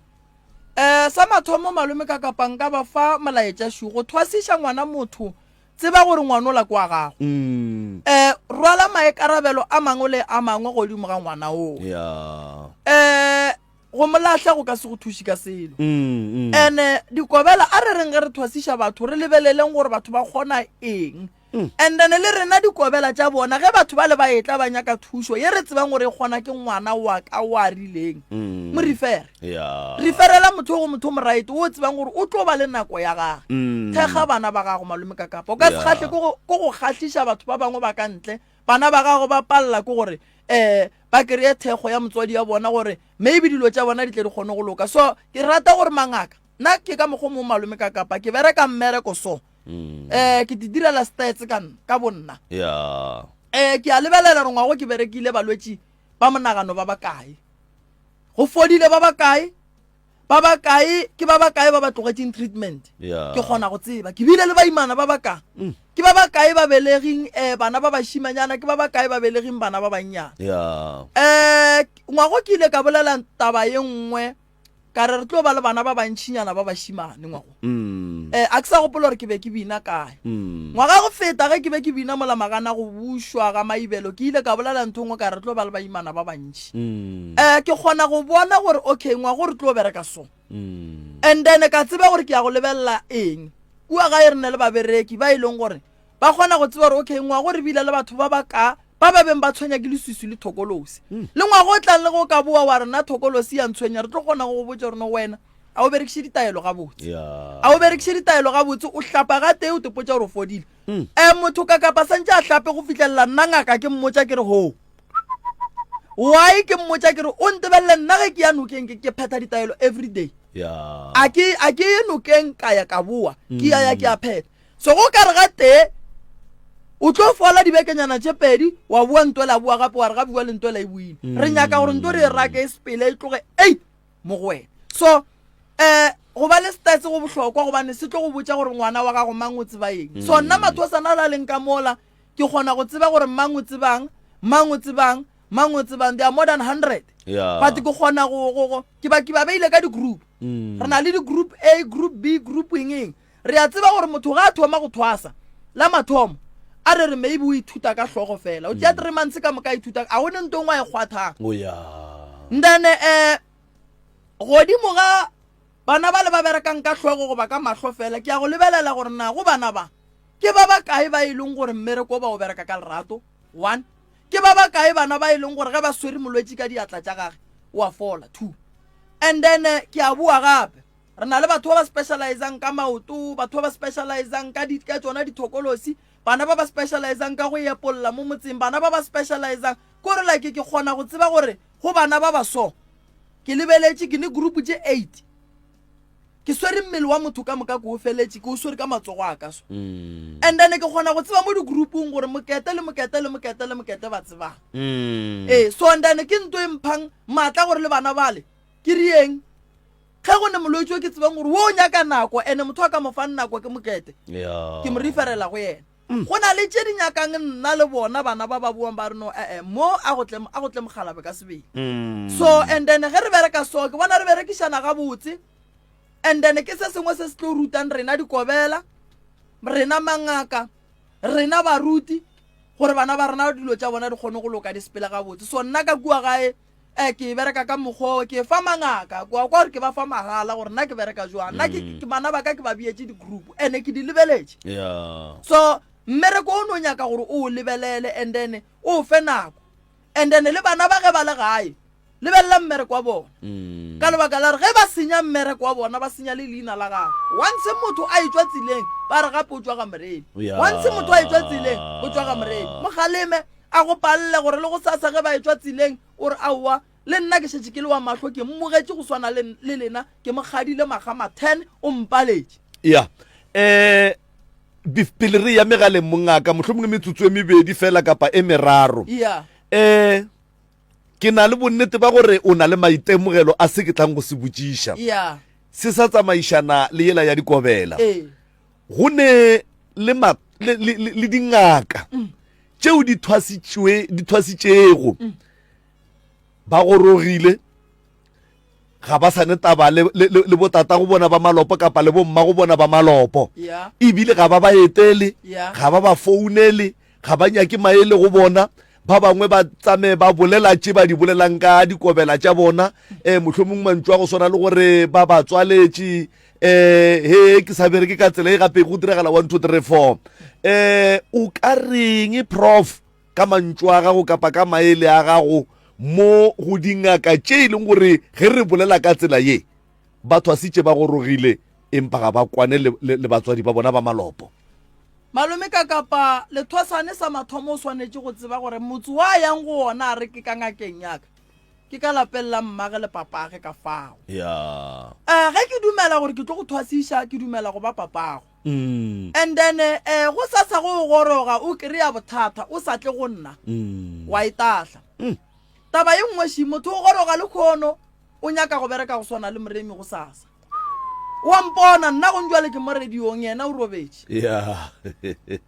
Um sa mathomo malome ka kapa nka ba fa molaetša šu go thwasiša ngwana motho tseba gore ngwanola ke wa gago um rwala maikarabelo a mangwe le a mangwe godimo ga ngwana oo um go mo lahla go ka se go thuše ka selo mm, mm. and-e dikobela a re reng ge re thwasiša batho re lebeleleng gore batho ba kgona eng Mm. And then le rena dikobela tša bona ge batho ba le ba etla ba nyaka thušo ye re tsebang gore e kgona ke ngwana wa ka wa rileng mm. mo refere yeah. referela motho go motho moraete o tsebang gore o tlo ba le nako ya gage mm. thekga bana ba gago malome ka kapa o ka se Yeah. kgahle ke go ke go kgahliša batho ba bangwe ba ka ntle bana ba gago ba palela ke gore um ba kry-e thekgo ya motswadi ya bona gore maybe dilo tša bona di tle di kgone go loka so ke rata gore mangaka nna ke ka mokgwa o mongwe malome ka kapa ke bereka mmereko so mm. eh ke di direla stats ka ka bonna yeah eh ke a lebelela re ngwago ke berekile balwetši ba monagano ba bakae go fodile ba bakae ba bakae ke ba bakae ba ba tlogetseng treatment yeah. ke kgona go tseba ke bile le baimana ba baka mm. ke ba bakae ba beleging um bana ba bašimanyana ke ba bakae ba beleging bana ba bannyane yeah. um ngwago ke ile ka bolela taba ye nngwe Ka re re tlo ba le bana ba bantšinyana ba bašimane ngwago. Mm. Eh, a ke sa gopola gore ke be ke bina kae. Mm. Ngwaga go feta ge ke be ke bina mola magana go bušwa ga maibelo ke ile ka bolela ntho nngwe ka re tlo ba le baimana ba bantši. Mm. Eh, ke kgona go bona gore okay ngwago re tlo bereka so. Mm. And then ka tseba gore ke ya go lebelela eng. Kua gae re ne le babereki ba e leng gore ba kgona go tseba gore okay ngwago re bile le batho ba ba ka Ba ba beng ba tshwenya ke leswiswi le thokolosi. Le ngwaga o tlang le ge o ka boa wa re nna thokolosi ya ntshwenya, re tlo kgona go go botša gore no wena a o berekiše ditaelo gabotse. A o berekiše ditaelo gabotse, o hlapa gatee o tepotša gore o fodile. Um motho ka kapa santše a hlape go fihlelela nna ngaka ke mmotša ke re hoo. Why ke mmotša ke re o ntebelele nna ge ke ya nokeng ke ke phetha ditaelo everyday. A ke a ke ye nokeng ka ya ka boa, ke ya ya ke a phetha. So go ka re ga tee o tlo fola dibekenyana tše pedi wa boa ntwela a boa gape wa re ga bua le ntwela e boile. Re nyaka gore nto re e rake e sepele e tloge ei mo go wena. So eh go ba le stats go bohlokwa gobane se tlo go botša gore ngwana wa gago mang o tseba eng. So nna mathosana a la leng ka mola ke kgona go tseba gore mang o tsebang, mang o tsebang, mang o tsebang. There are more than 100. Yeah. But ke kgona go go go ke ba ke ba beile ka di-group. Re na le di-group A, group B, group eng eng. Re a tseba gore motho ga a thoma go thwasa la mathomo, a re re maybe o ithuta ka hlogo fela, o tšea 3 months ka moka a ithuta, a go ne nto nngwe a e kgwathang. Oh ya. Then eh godimo ga bana ba le ba berekang ka hlogo goba ka mahlo fela, ke ya go lebelela gore na go bana ba ke ba bakae ba e leng gore mmereko ba o bereka ka lerato, one. Ke ba bakae bana ba e leng gore ge ba swere molwetši ka diatla tša gage o a fola, two. And then ke a boa gape. Re na le batho ba ba specializang ka maoto, batho ba ba specializang ka di, ka tšona dithokolosi, bana ba ba specializang ka go epolla mo motseng, bana ba ba specializang. Ko re like ke kgona go tseba gore go bana ba ba so. Ke lebeletše ke ne group tše 8. Ke swere mmele wa motho ka moka ke o feletše, ke o swere ka matsogo a ka so. Mm. And then ke kgona go tseba mo di-groupung gore mokete le mokete le mokete le mokete ba tsebang. Mm. Ee, so and then ke nto e mphang maatla gore le bana bale ke rieng Ge go ne molwetši o ke tsebang gore wo o nyaka nako ene motho a ka mo fang nako ke mokete, Yeah. ke mo referela go yena. Go na le tše di nyakang nna le bona bana ba ba boang ba re no ee mo a go tle a go tle mokgalabe ka sebele. So and then ge re bereka so ke bona re berekišana gabotse and then ke se sengwe se se tlo rutang rena dikobela, rena mangaka, rena baruti gore bana ba rena dilo tša bona di kgone go loka di sepele gabotse. So nna ka kua gae Eh, ke bereka ka mokgwa o ke fa mangaka kwa kwa gore ke ba fa mahala gore nna ke bereka jwang nna ke mm. bana ba ka ke ba bietše di-group and ke di lebeletše yeah. so mmereko o ne o nyaka gore o o lebelele and then o fe nako and then le bana ba ge ba le gae lebelela mmereko wa bona mm. ka lebaka la gore ge ba senya mmereko wa bona ba senya le leina la gagwe once motho a etswa tseleng ba re gape o tswa ga moremi yeah. once motho a etswa tseleng o tswa ga moremi mogaleme A go palele gore le gosasa ge ba etšwa tseleng, o re, Aowa, le nna ke šetše ke le wa mahlo, ke mmogetše go swana le, le lena, ke mo kgadile makga ma ten, o mpaletše. Ya. Eh, bef, pele re ya megaleng mongaka, mohlomongwe metsotso e mebedi fela kapa e meraro. Ya. Eh, Ke na le bonnete ba gore o na le maitemogelo a se ke tlang go se botšiša. Yeah. Se sa tsamaišana le yela ya dikobela. Ee. Go ne le, ma, le, le, le, le dingaka mm. tšeo di thwasitšwe di thwasitšego. Mm. Ba gorogile ga ba sane taba le, le, le, le botata go bona ba malopo kapa le bomma go bona ba malopo. Yeah. Ebile ga ba ba etele, Yeah. ga ba ba founele, ga ba nyake maele go bona. Ba bangwe ba tsamaye ba bolela tše ba di bolelang ka dikobela tša bona, um mohlomong mantšu a go swana le gore ba ba tswaletše, um he ke sa bereke ka tsela e gape go diragala 1 2 3 4. Um o ka reng prof ka mantšu a gago kapa ka maele a gago mo go dingaka tše e leng gore ge re bolela ka tsela ye ba thwasitše ba gorogile empa ga ba kwane le, le, le batswadi ba bona ba malopo? Malome ka kapa lethwasane sa mathomo o swanetše go tseba gore motse wo a yang go wona a re ke ka ngakeng ya ka, ke ka lapeng la mmage le papage ka fao. Ya. Eh, ge ke dumela gore ke tlo go thwasiša, ke dumela go ba papago. Mm. And then eh, go sasa go o goroga o kry-a bothata o sa tle go nna, Mm. wa itahla. Mm. Taba ye nngwe ši, motho o goroga lekhono o nyaka go bereka go swana le Moremi go sasa. O a mpona, nna gong jwale ke mo radiong, yena o robetše. Yeah.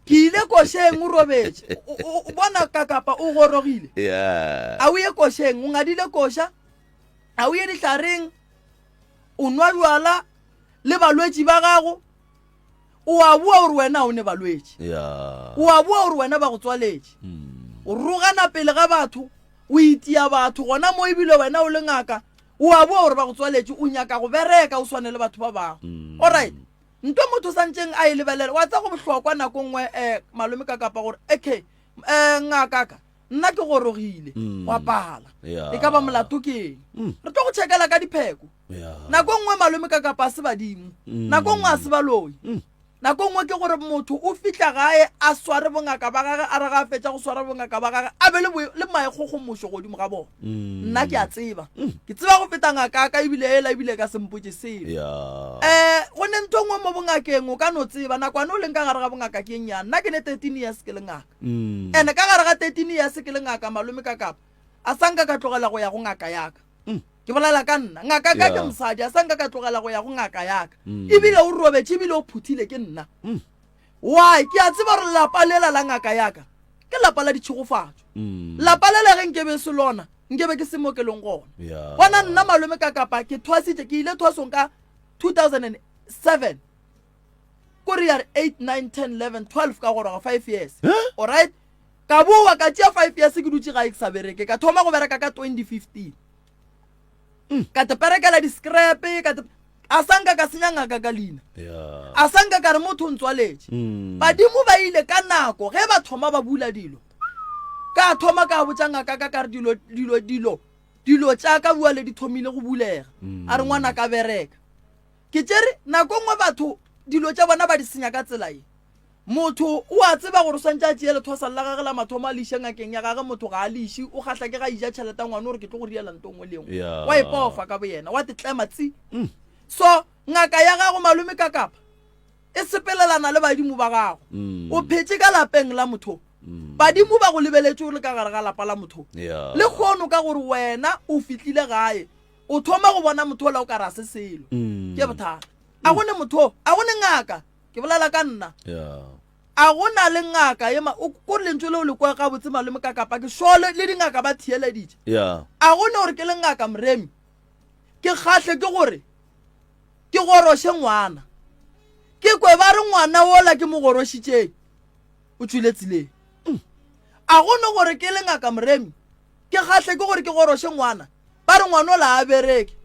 Ke ile košeng, o robetše. O, o, o bona kakapa o gorogile. Yeah. A o ye košeng, o ngadile koša, a o ye dihlareng, o nwa bjala le balwetši ba gago, o a boa gore wena o ne balwetši. Yeah. O a boa gore wena ba go tswaletše. Mm. O rogana pele ga batho, o itia batho gona mo ebile wena o le ngaka. O a boa gore ba go tswaletše, o nyaka go bereka o swane le batho ba bangwe. Mm. Alright. Nto motho santšeng a e lebelela, wa tsa go bohlokwa nako nngwe eh malome ka kapa gore okay, eh ngaka ka nna ke gorogile Mm. wa pala. Yeah. E ka ba molato ke eng? Mm. Re tlo go checkela ka dipheko. Yeah. Nako nngwe malome ka kapa a se badimo. Mm. Nako nngwe a se baloi. Mm. Nako nngwe ke gore motho o fihla gae a sware bongaka ba gage, a re ga a fetša go swara bongaka ba gage a be le, le maekgokgomošo godimo ga bona. Mm. Nna ke a tseba. Ke tseba go feta ngaka ya ka ebile ela ebile e ka se mpotše selo. Yeah. Eh, go ne ntho nngwe mo bongakeng o ka no tseba nakwane o leng ka gare ga bongaka ke e nnyane. Nna ke ne 13 years ke le ngaka. Mm. And ka gare ga 13 years ke le ngaka malome ka kapa a sa nka ka tlogela go ya go ngaka ya ka. Mm. Ke bolela ka nna. Ngaka ka ke Yeah. mosadi, a sa nka ka tlogela go ya go ngaka ya ka. Mm. Ebile o robetše ebile o phuthile ke nna. Mm. Why? Ke a tseba gore lapa lela la ngaka ya ka ke lapa la ditšhegofatšo. Mm. Lapa lela ge nkebe se lona, nkebe ke se mo ke leng gona. Yeah. Bona nna malome ka kapa ke thwasitše, ke ile thwasong ka 2007. Ko re ya re 8, 9, 10, 11, 12 ka goroga 5 years. Huh? Alright? Ka boa ka tšea 5 years ke dutše gae ke sa bereke. Ka thoma go bereka ka 2015. Mm. Ka te perekela di-scrap, ka te a sa nka ka senya ngaka ka leina. Yeah. A sa nka ka re motho o ntswaletše. Mm. Badimo ba ile ka nako ge ba thoma ba bula dilo. Ka thoma ka botša ngaka ka ka re dilo dilo dilo dilo tša ka bua le di thomile go bulega. Mm. A re ngwana ka bereka. Ke tšere nako nngwe batho dilo tša bona ba di senya ka tsela ye. Motho o a tseba gore o swantše a tšee lethwasa la gage la mathomo a le iše ngakeng ya gage, motho ga a le iše, o kgahla ke ga a ija tšhelete ya ngwana o re ke tlo go riela nto nngwe le nngwe. Yeah. Wa e pofa ka boyena, wa te tlema tsi. So ngaka ya gago malome ka kapa e sepelelana le badimo ba gago. Mm. O phetše ka lapeng la motho. Mm. Badimo ba go lebeletše o le ka gare ga lapa la motho. Yeah. Le kgono ka gore wena o fihlile gae, o thoma go bona motho ola o ka re a se selo. Mm. Ke bothata. A go ne motho, a go ne ngaka. Ke bolela ka nna. Yeah. A go na le ngaka ye ma o ko re lentšu leo le kwa gabotse malome ka kapa ke sure le dingaka ba theeleditše. Yeah. A go ne gore ke le ngaka Moremi ke kgahle ke gore ke goroše ngwana. Ke kwe ba re ngwana wola ke mo gorošitšeng o tšwile tseleng. A go ne gore ke le ngaka Moremi ke kgahle ke gore ke goroše ngwana ba re ngwana ola a bereke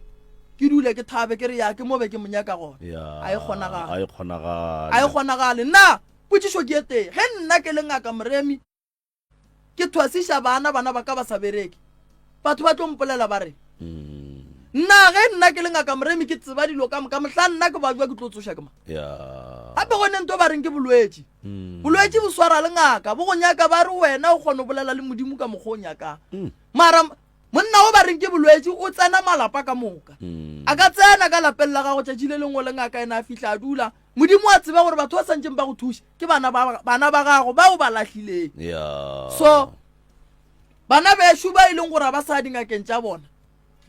ke dule ke thabe ke re ya ke mo be ke mo nyaka gona Ya, a e kgonagale a e kgonagale a e kgonagale nna potšišo ke e tee ge nna ke le ngaka Moremi ke thwasiša bana bana ba ka ba sa bereke batho ba tlo mpolela ba re Mm, nna ge nna ke le ngaka Moremi ke tseba dilo ka moka mohla nna ke bajwa ke tlo tsoša ke ma ya gape gone nto ba reng ke bolwetši Mm. Bolwetši bo swara le ngaka, bo go nyaka ba re wena o kgona go bolela le Modimo ka mokgwa o nyakang. Mm. Mara monna o ba reng ke bolwetši o tsena malapa ka moka. Mm. A ka tsena ka lapeng la gago tšatši le lengwe le ngaka ena a fihla a dula. Modimo a tseba gore batho ba santšeng ba go thuša ke bana ba bana ba gago ba o ba lahlileng. Yeah. So. Bana bešo ba e leng gore ga ba sa ya dingakeng tša bona,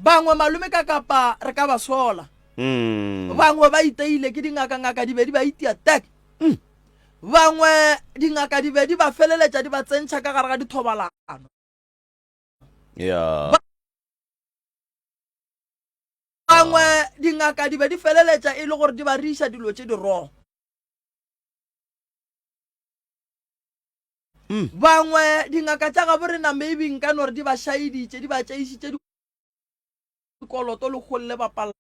bangwe malome ka kapa re ka ba sola. Mm. Bangwe ba iteile ke dingaka, ngaka di be di ba itia tek. Mm. Bangwe dingaka di be di ba feleletša di ba tsentšha ka gare ga dithobalano. Yeah. Bangwe dingaka di be di feleletša e le gore di ba riša dilo tše di wrong. Mm. Bangwe dingaka tša gabo rena maybe nka no re di ba šaeditše, di ba tšeišitše dikoloto le golle ba palela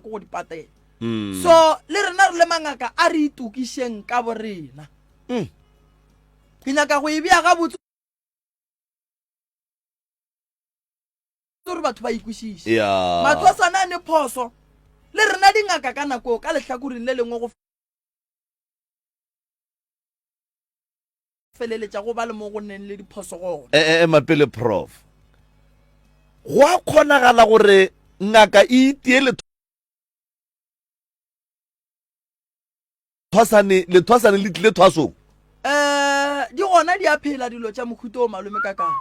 ke go di patela. Mm. So le rena re le mangaka a re itokišeng ka bo rena. Mm. Ke nyaka go e bea gabotse gore batho ba ikwešiše. Yeah. Mathwasana a ne phoso le rena dingaka ka nako ka lehlakoreng le lengwe go feleletša go ba le mo go neng le diphoso gona. E, e, ema pele prof. Go a kgonagala gore ngaka e itie lethwasane, lethwasane le tlile thwasong? Um di gona di a phela dilo tša mohuta o malome kakang.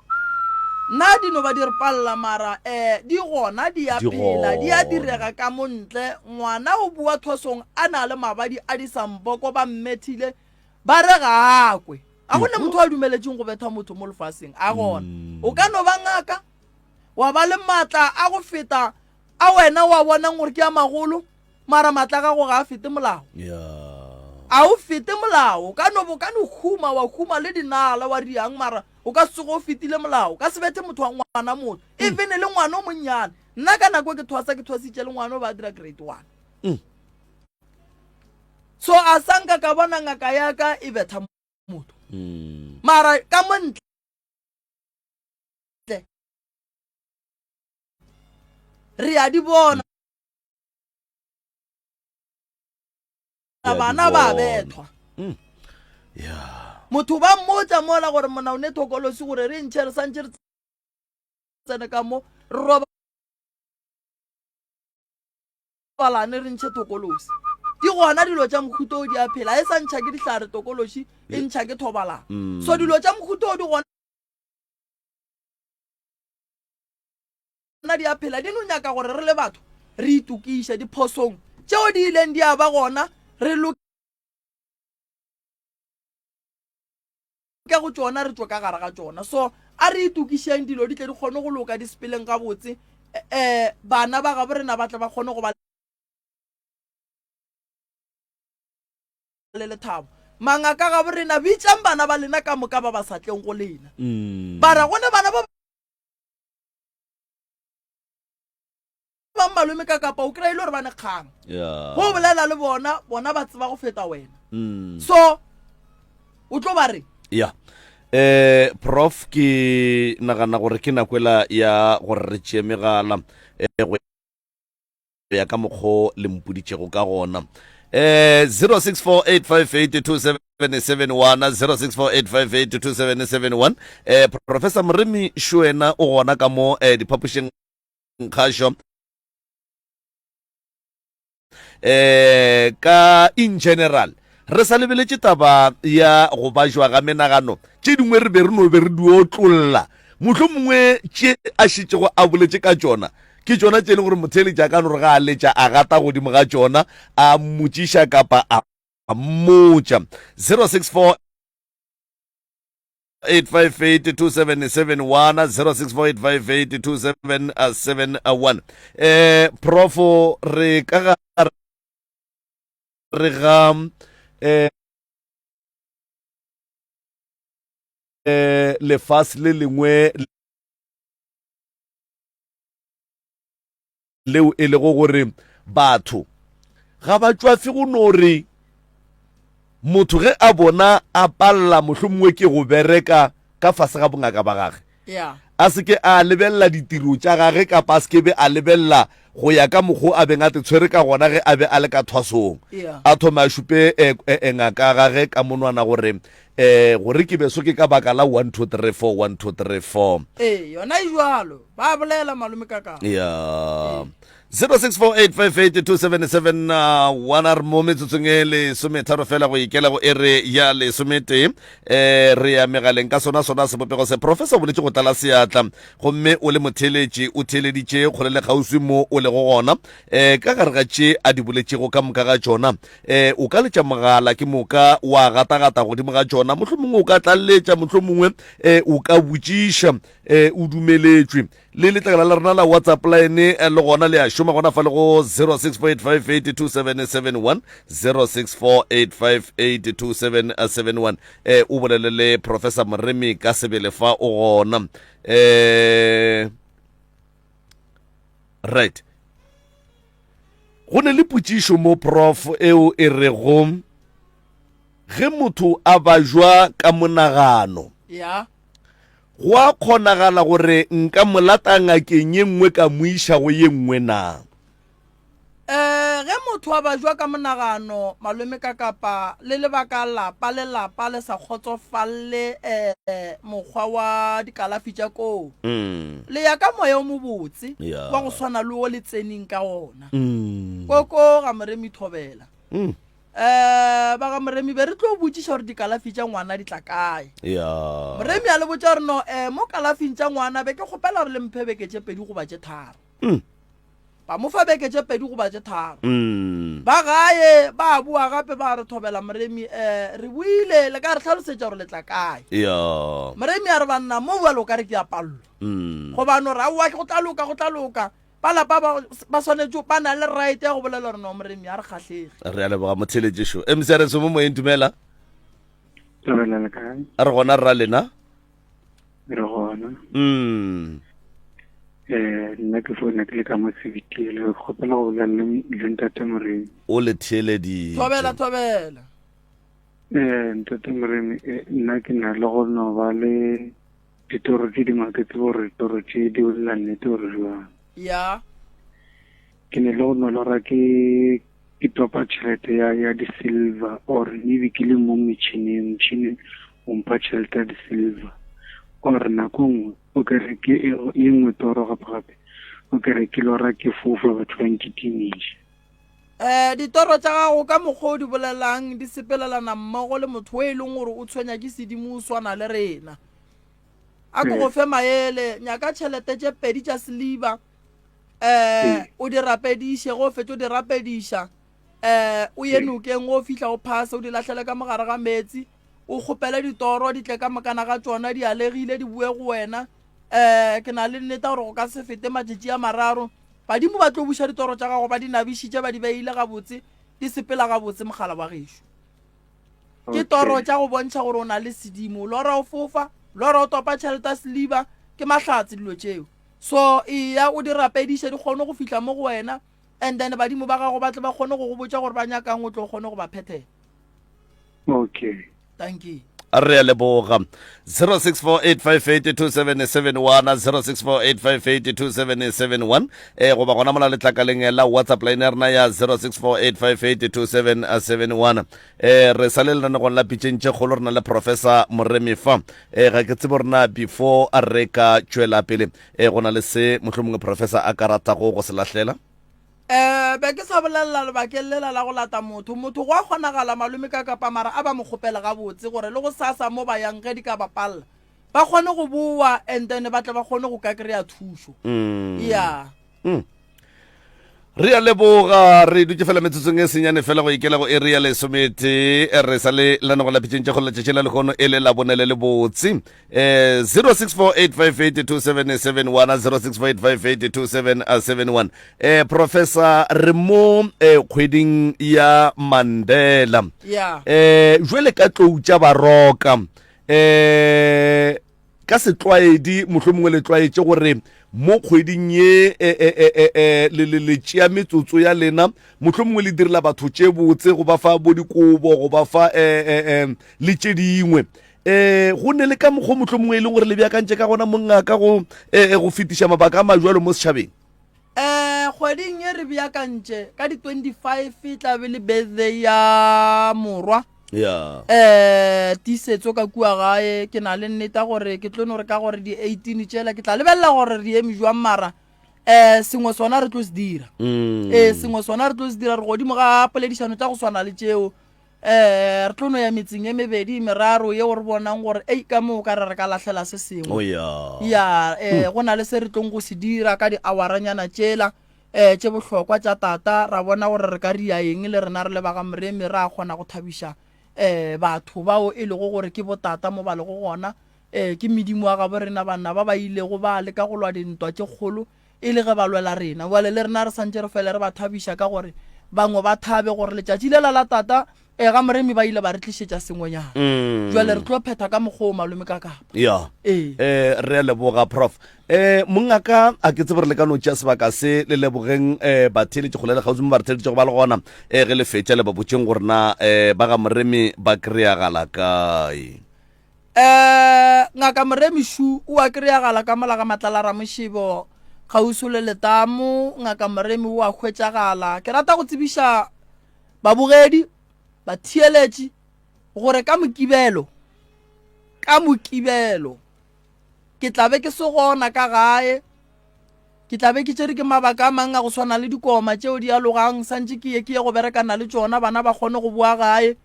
Nna di no ba di re palela mara um di gona di a Di phela di a gona. direga ka mo ntle. Ngwana o boa thwasong a na le mabadi a disamboko ba mmethile ba re ga a kwe. Ga go na motho a dumeletšeng go betha motho mo lefaseng a gona. O ka no ba ngaka wa ba le maatla a go feta a wena wa bonang gore ke a magolo mara maatla a gago ga a fete molao. Yeah. A o fete molao. O ka no o ka no huma wa huma le dinala wa riang mara o ka se tsoge o fetile molao. O ka se bethe motho wa ngwana motho. Even le ngwana o monnyane. Nna ka nako e ke thwasa ke thwasitše le ngwana o ba dira grade 1. Mm. So a sa nka ka bona ngaka ya ka e betha motho. Mm. Mara ka mo ntle re a di bona bana ba bethwa. Mm. Yeah. Motho ba mmotša mola gore mona o ne thokolosi gore re ntšhe re santše re tsene ka mo re robalane re ntšhe thokolosi. Di gona dilo tša mohuta o di a phela e sa ntšha ke dihlare tokološi e ntšha ke thobalano. Mm. So dilo tša mohuta o di gona di a phela di no nyaka gore re le batho re itokiše diphosong tšeo di ileng di a ba gona re loke go tšona re tšwe ka gare ga tšona. So a re itokišeng dilo di tle di kgone go loka di sepeleng gabotse um bana ba gabo rena ba tle ba kgone go ba le lethabo. Mangaka gabo rena bitšang bana ba lena ka moka ba ba sa tleng go lena. Mm. Ba ra go ne bana ba bang malome ka kapa o kry-e le gore ba ne kgang. Yeah. Go bolela le bona, bona ba tseba go feta wena. Mm. So o tlo ba re Ya. Eh prof ke nagana gore ke nako ela ya gore re tšee megala eh, go ya ka mokgo le mpoditšego ka gona. Eh 0648582771 0648582771 eh Professor Moremi Šoena o gona ka mo eh, diphapošing kgašo eh ka in general re sa lebeletše taba ya go bajwa ga menagano tše dingwe re be re no be re di otlolla mohlomongwe tše a šetšego a boletše ka tšona ke tšona tše e leng gore motheeletši a ka no re ga a letša a gata godimo ga tšona a mmotšiša kapa a mmotša 064 8582771 0648582771 eh profo re ka ga re ga eh eh lefase le lengwe leo e lego gore batho ga ba tšwafe go no re motho ge a bona a palela mohlomongwe ke go bereka ka fase ga bongaka ba gage yeah. a se ke a lebelela ditiro tša gage kapa a se ke be a lebelela go ya ka mokgo a beng a te tshwere ka gona ge a be a le ka thwasong Yeah. a thome a šupe eh, eh, eh, ngaka ya gage ka monwana gore um Eh gore ke beso ke ka baka la 1 2 3 4 1 2 3 4. Ee, yona e jwalo. Ba bolela malome ka ka. Ya. 0648582771 a re mo metsotsong e lesometharo fela go ikela go ere ya lesometee um re ya megaleng ka sona sona sebopego se professor o boletše go tlala seatla gomme o le motheeletši o theeleditše kgole le kgauswi mo o lego gona um ka gare ga tše a di boletšego ka moka ga tšona um o ka letša mogala ke moka wa gatagata godimo ga tšona mohlomongwe o ka tlaleletša mohlomongwe um o ka botšiša um o dumeletšwe le letlakala la rena la whatsapp line eh, le gona le a šoma gona fa le go 0648582771 0648582771 eh o bolele le professor moremi ka sebele fa o gona eh right go ne le potšišo mo prof eo e rego ge motho a bajwa ka monagano ya go a kgonagala gore nka mo lata ngakeng ye nngwe ka mo iša go ye nngwe na Um ge motho a bajwa ka monagano malome ka kapa le lebaka lapa le lapa le sa kgotsofalle um mokgwa wa dikalafi tša koo mm. le ya ka moya o mobotse yeah. wa go swana le o le tseneng ka ona mm. koko ga moremi thobela mm. Um ba ga Moremi be re tlo botšiša gore dikalafi tša ngwana di tla kae. Ya. Moremi a le botša gore no um mo kalafing tša ngwana be ke kgopela gore le mphe beke tše pedi goba tše tharo. Mm. Ba mo fa beke tše pedi goba tše tharo. Mm. Ba gae ba boa gape ba re thobela Moremi um re boile le ka re hlalosetša gore le tla kae. Ya. Moremi a re banna mo bjalo o ka re ke a pallwa. Mm. Goba no re aowa go tla loka go tla loka. Ba lapa ba ba swanetše ba na le right ya go bolela gore no moremi a re kgahlege. Re a leboga motheletšešo. MC re mo moyeng dumela. Dumela le kae? Re gona rra lena. Re gona. Mm. Eh nna ke founa ke le ka mo Sebitile kgopela go bolela le le ntate Moremi. O le theeleditše. Thobela thobela. Eh ntate Moremi eh, nna ke na le go no ba le Ditoro tše dingwe ga ke tsebe gore ditoro tše di bolela nnete gore jwang. Ya. Ke ne le go no lora ke ke topa tšhelete ya ya di-silver or maybe ke le mo metšhineng motšhini o mpha tšhelete ya di-silver or nako nngwe o kere ke e e nngwe toro gape gape o kere ke lora ke fofa batho ba nkitimiša. Um ditoro tša gago ka mokgwa o di bolelang di sepelelana mmogo le motho o e leng gore o tshwenya ke sedimo o swana le rena. A ko go fe maele, nyaka tšhelete tše pedi tša seliba, um o di rapediše, ge o fetša o di rapediša, um o ye nokeng, o fihla o phase, o di lahlele ka mogare ga meetse, o kgopele ditoro di tle ka mokana ga tšona, di alegile, di boe go wena. Um ke na le nneta gore go ka se fete matšatši a mararo, badimo ba tlo buša ditoro tša gago ba di nabišitše, ba di beile gabotse, di sepela gabotse mogala wa gešo. Ke toro tša go bontšha gore o na le sedimo. Lora o fofa, lora o topa tšhelete ya seliba, ke mahlatse dilo tšeo. So eya o di rapediše di kgone go fihla mo go wena and then badimo ba gago ba tle ba kgone go go botša gore ba nyakang o tle o kgone go ba phethela. Okay. Dankie. Re a leboga. 0648582771 0648582771 eh goba gona mola letlakaleng la WhatsApp line ya rena ya 0648582771 eh re sa le lenanegong la pitšeng tše kgolo re na le Professor Moremi fa eh ga ke tsebe rena before a re ka tšwela pele eh go na le se mohlomongwe Professor a ka ratago go se lahlela. Um be ke sa bolelela lebakeng lela la go lata motho. Motho go a kgonagala malome ka kapa mara a ba mo kgopele gabotse gore le go sasa mo ba yang ge di ka ba palla ba kgone go bowa and then ba tle ba kgone go ka kry-a thušo. Ya. Mm. Re a leboga, re dutše fela metsotsong e senyane fela go ikela go iri ya lesometee. Re sa le lenanego la pitšeng tša kgolo letšatši la lehono e le labone le lebotse. Eh 0648582771 0648582771 eh professor re mo eh, kgweding ya Mandela. Yeah. Eh jwale ka tlou tša baroka eh ka setlwaedi mohlomongwe le tlwaetše gore mo kgweding ye e, e, e, e, e, le, le, le tšea metsotso ya lena mohlomongwe le direla batho tše botse go ba fa bo dikobo go ba fa e, e, e, le tše dingwe um go ne le ka mokgwa mohlomongwe e leng gore le beakantše ka gona mongaka go eh, go fetiša mabaka a majwalo mo setšhabeng? Um kgweding e re beakantše ka di-25 e tla be le birthday ya morwa. Yeah. Eh, tiisetso ka kua gae ke na le nneta gore ke tlo no re ka gore di 18 tšela ke tla lebelela gore re eme jwang mara eh sengwe sona re tlo se dira. Mm. Eh sengwe sona re tlo se dira re godimo ga poledišano tša go swana le tšeo. Eh re tlo no ya metseng e mebedi e meraro yeo re bonang gore ei ka moo ka re re ka lahlela se sengwe. Oh yeah. Ya eh go na le se re tlong go se dira ka di-houranyana tšela. um tše bohlokwa tša tata, ra bona gore re ka ria eng le rena re le ba ga Moremi, ra kgona go thabiša um batho bao e lego gore ke botata mo ba lego gona. Um ke medimo wa gabo rena, banna ba ba ilego ba leka go lwa dintwa tše kgolo e le ge ba lwela rena. Bjale le rena re santše re fele re ba thabiša ka gore bangwe ba thabe gore letšatši lela la tata um ga Moremi ba ile ba re tlišetša sengwenyana. Bjale re tlo phetha ka mokgwa o malome ka kapa. Ya. Ee. Eh, re a leboga prof. Eh, mongaka a ke tsebe re le ka no tšea sebaka se le lebogeng eh, batheeletši kgole le kgauswi mo ba re theeletšego ba le gona eh, ge le fetša le ba botšeng gore na eh, ba ga Moremi ba kry-agala kae. Eh, ngaka Moremi Shu o a kry-agala ka mola ga Matlala Ramošebo kgauswi le letamo. Ngaka Moremi o a hwetšagala. Ke rata go tsebiša babogedi, batheeletši gore ka Mokibelo, ka Mokibelo Ke tla be ke se gona ka gae. Ke tla be ke tšere ke mabaka a mang a go swana le dikoma tšeo di alogang, santše ke ye ke ye go berekana le tšona, bana ba kgone go boa gae.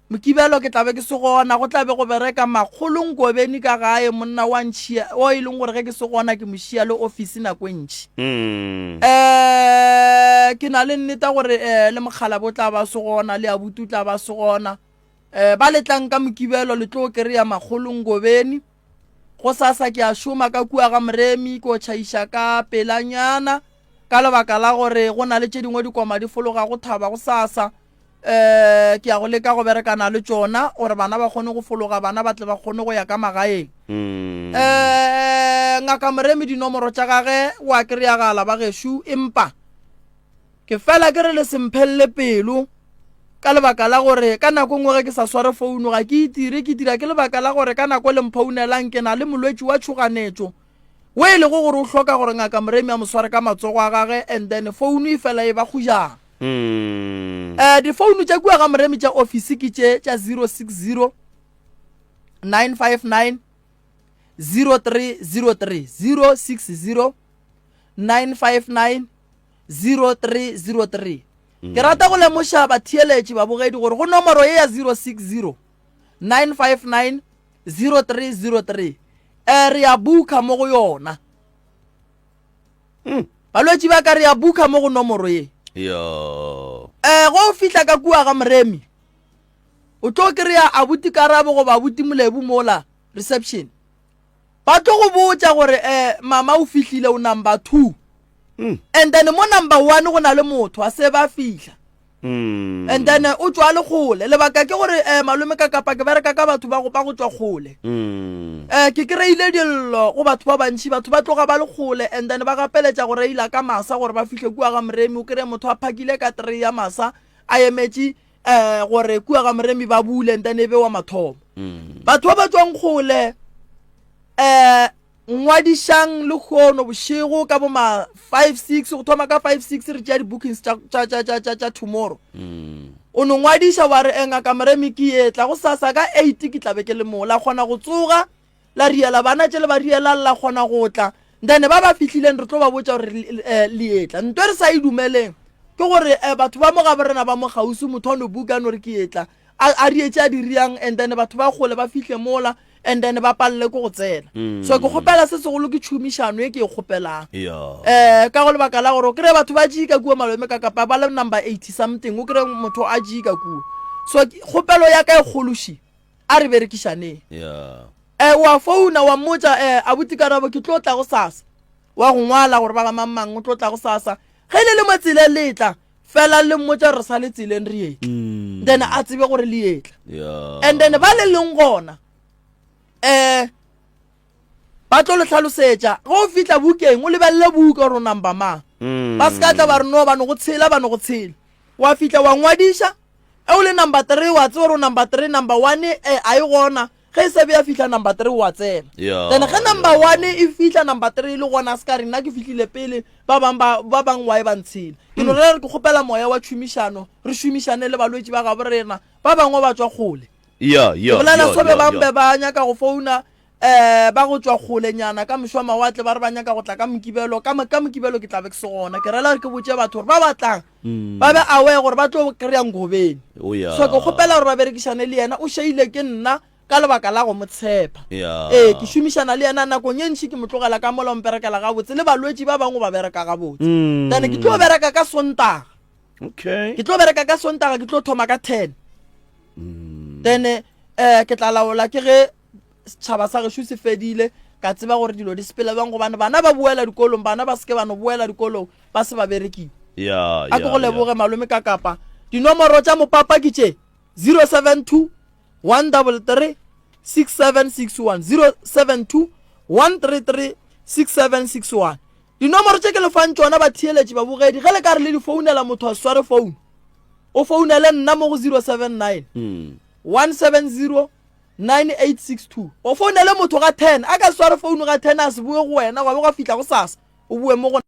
Mokibelo ke tla be ke se gona, go tla be go bereka makgolo Nkobeni ka gae, monna wa ntšhia o e leng gore ge ke se gona ke mo šia le ofisi nako e ntši. Mm. Eh, ke na le nneta gore eh, le mokgalabo o tla ba se gona, le abuti o tla ba se gona. Eh, ba letlang ka Mokibelo le tlo kry-a makgolo Ngobeni. Gosasa ke a šoma ka kua ga Moremi, ke o tšhaiša ka pelanyana ka lebaka la gore go na le tše dingwe dikoma di fologa go thaba gosasa. Um ke ya go leka go berekana le tšona gore bana ba kgone go fologa, bana ba tle ba kgone go ya ka magaeng. Um Ngaka Moremi dinomoro tša gage o a kry-agala ba gešo, empa Ke fela ke re le se mphelele pelo ka lebaka la gore ka nako nngwe ge ke sa sware founo ga ke itire, ke dira ke lebaka la gore ka nako le mphounelang ke na le molwetši wa tšhoganetšo wo e lego gore o hloka gore ngaka Moremi a mo sware ka matsogo a gage and then founo e fela e ba kgojana. Mm. Eh, difouno tša kua ga Moremi tša ofisi ke tše tša 060 959 0303 060 959 0303 Ke rata go lemoša batheeletši babogedi gore go nomoro ye ya 060 959 0303 eh, re ya bukha mo go yona. Balwetši ba ka re ya bukha mo go nomoro ye. Yo. Eh, go fihla ka kua ga Moremi o tlo kry-a abuti Karabo goba abuti Molebu mola reception. Ba tlo go botša gore eh mama o fihlile o number 2. Mm. And then mo number 1 go na le motho a se ba fihla. Mm. And then eh, o tšwa le kgole. Lebaka ke gore eh malome ka kapa ke bereka ka batho ba go ba go tšwa kgole. Mm. Eh ke kry-ile dillo go batho ba bantši, batho ba tloga ba le kgole and then ba gapeletša go reila ka masa gore ba fihle kua ga Moremi. O kry-e motho a phakile ka three ya masa a emetše eh gore kua ga Moremi ba bule and then e be wa mathomo. Mm. Batho ba ba tšwang kgole eh ngwadišang lehono bošego ka bo ma 5 6 go thoma ka 5 6 re tšea di-bookings tša, tša, tša, tša, tša, tša tomorrow Mm. o no ngwadiša wa re eh, ngaka Moremi ke etla go sasa ka 8 ke tla be ke le mo la kgona go tsoga la riela bana tše le ba rielang la kgona go tla then ba ba fihlileng re tlo ba botša gore eh, le etla nto e re sa e dumeleng ke gore eh, batho ba mo ga borena ba mo kgauswi motho a no buka no re ke etla a a rietše a di riang and then batho ba kgole ba fihle mola and then ba palele ke go tsena Mm. so ke kgopela se segolo ke tšhomišano e ke e kgopelang Yo. eh ka go lebaka la gore o kry-e batho ba jika kua malome ka kapa ba le number 80 something o kry-e motho a jika kua so ke- kgopelo ya ka e kgološi a re berekišaneng Yeah. eh wa founa wa mmotša eh abuti Karabo ke tlo tla go sasa wa go ngwala gore ba ga mang mang o tlo tla go sasa ge le le mo tseleng le tla fela le mmotša re sa le tseleng re etla Mm. then a tsebe gore le etla Yeah. and then ba le leng gona eh ba tlo le hlalosetša ge o fihla bukeng o lebelele buka gore o number mang Mm. ba se ka tla ba re no ba no go tshela ba no go tshela wa fihla wa ngwadiša E o le number three wa tseba gore o number three number one e a e gona ge e se be ya fihla number three wa tsena Yeah, then ge number yeah. one e fihla number three e le gona se ka re nna ke fihlile pele ba bang ba ba bang wa e ba ntshela ke no rera re ke kgopela moya wa tšhomišano re šomišane le balwetši ba gabo rena. Ba bangwe ba tšwa kgole. Ya, ya, Ke bolela ya, so be ya, bang ya. be ba nyaka go founa um ba go tšwa kgolenyana ka mošwa mawatle ba re ba nyaka go tla ka Mokibelo. Ka, ka Mokibelo ke tla be ke se gona. Ke rela gore ke botše batho gore ba ba tlang Mm. ba be aware gore ba tlo kry-a Ngobeni. Oh, ya. So ke kgopela gore ba berekišane le yena. O šeile ke nna ka lebaka la go mo tshepa. Ya. Ee, ke šomišana le yena nakong ye ntši ke mo tlogela ka mola o mperekela gabotse le balwetši ba bangwe ba bereka gabotse. Mm. Then ke tlo bereka ka Sontaga. Okay. Ke tlo bereka ka Sontaga ke tlo thoma ka 10. Mm. Then eh ke tla laola ke ge setšhaba sa gešo se fedile ka tseba gore dilo di sepela bjang gobane bana ba boela dikolong bana ba seke ba no boela dikolong ba se ba berekiwa. Ya, A ke ya, go ya. leboge malome ka kapa. Dinomoro tša mopapa ke tše 072 133 6761 072 133 6761 Dinomoro tše ke le fang tšona batheeletši babogedi ge le ka re le di founela motho a se sware founu o founele nna mo go 079 170 9862 o founele motho ga 10 a ka se sware founu ga 10 a se boe go wena gwa be gwa fihla go sasa o boe mo go.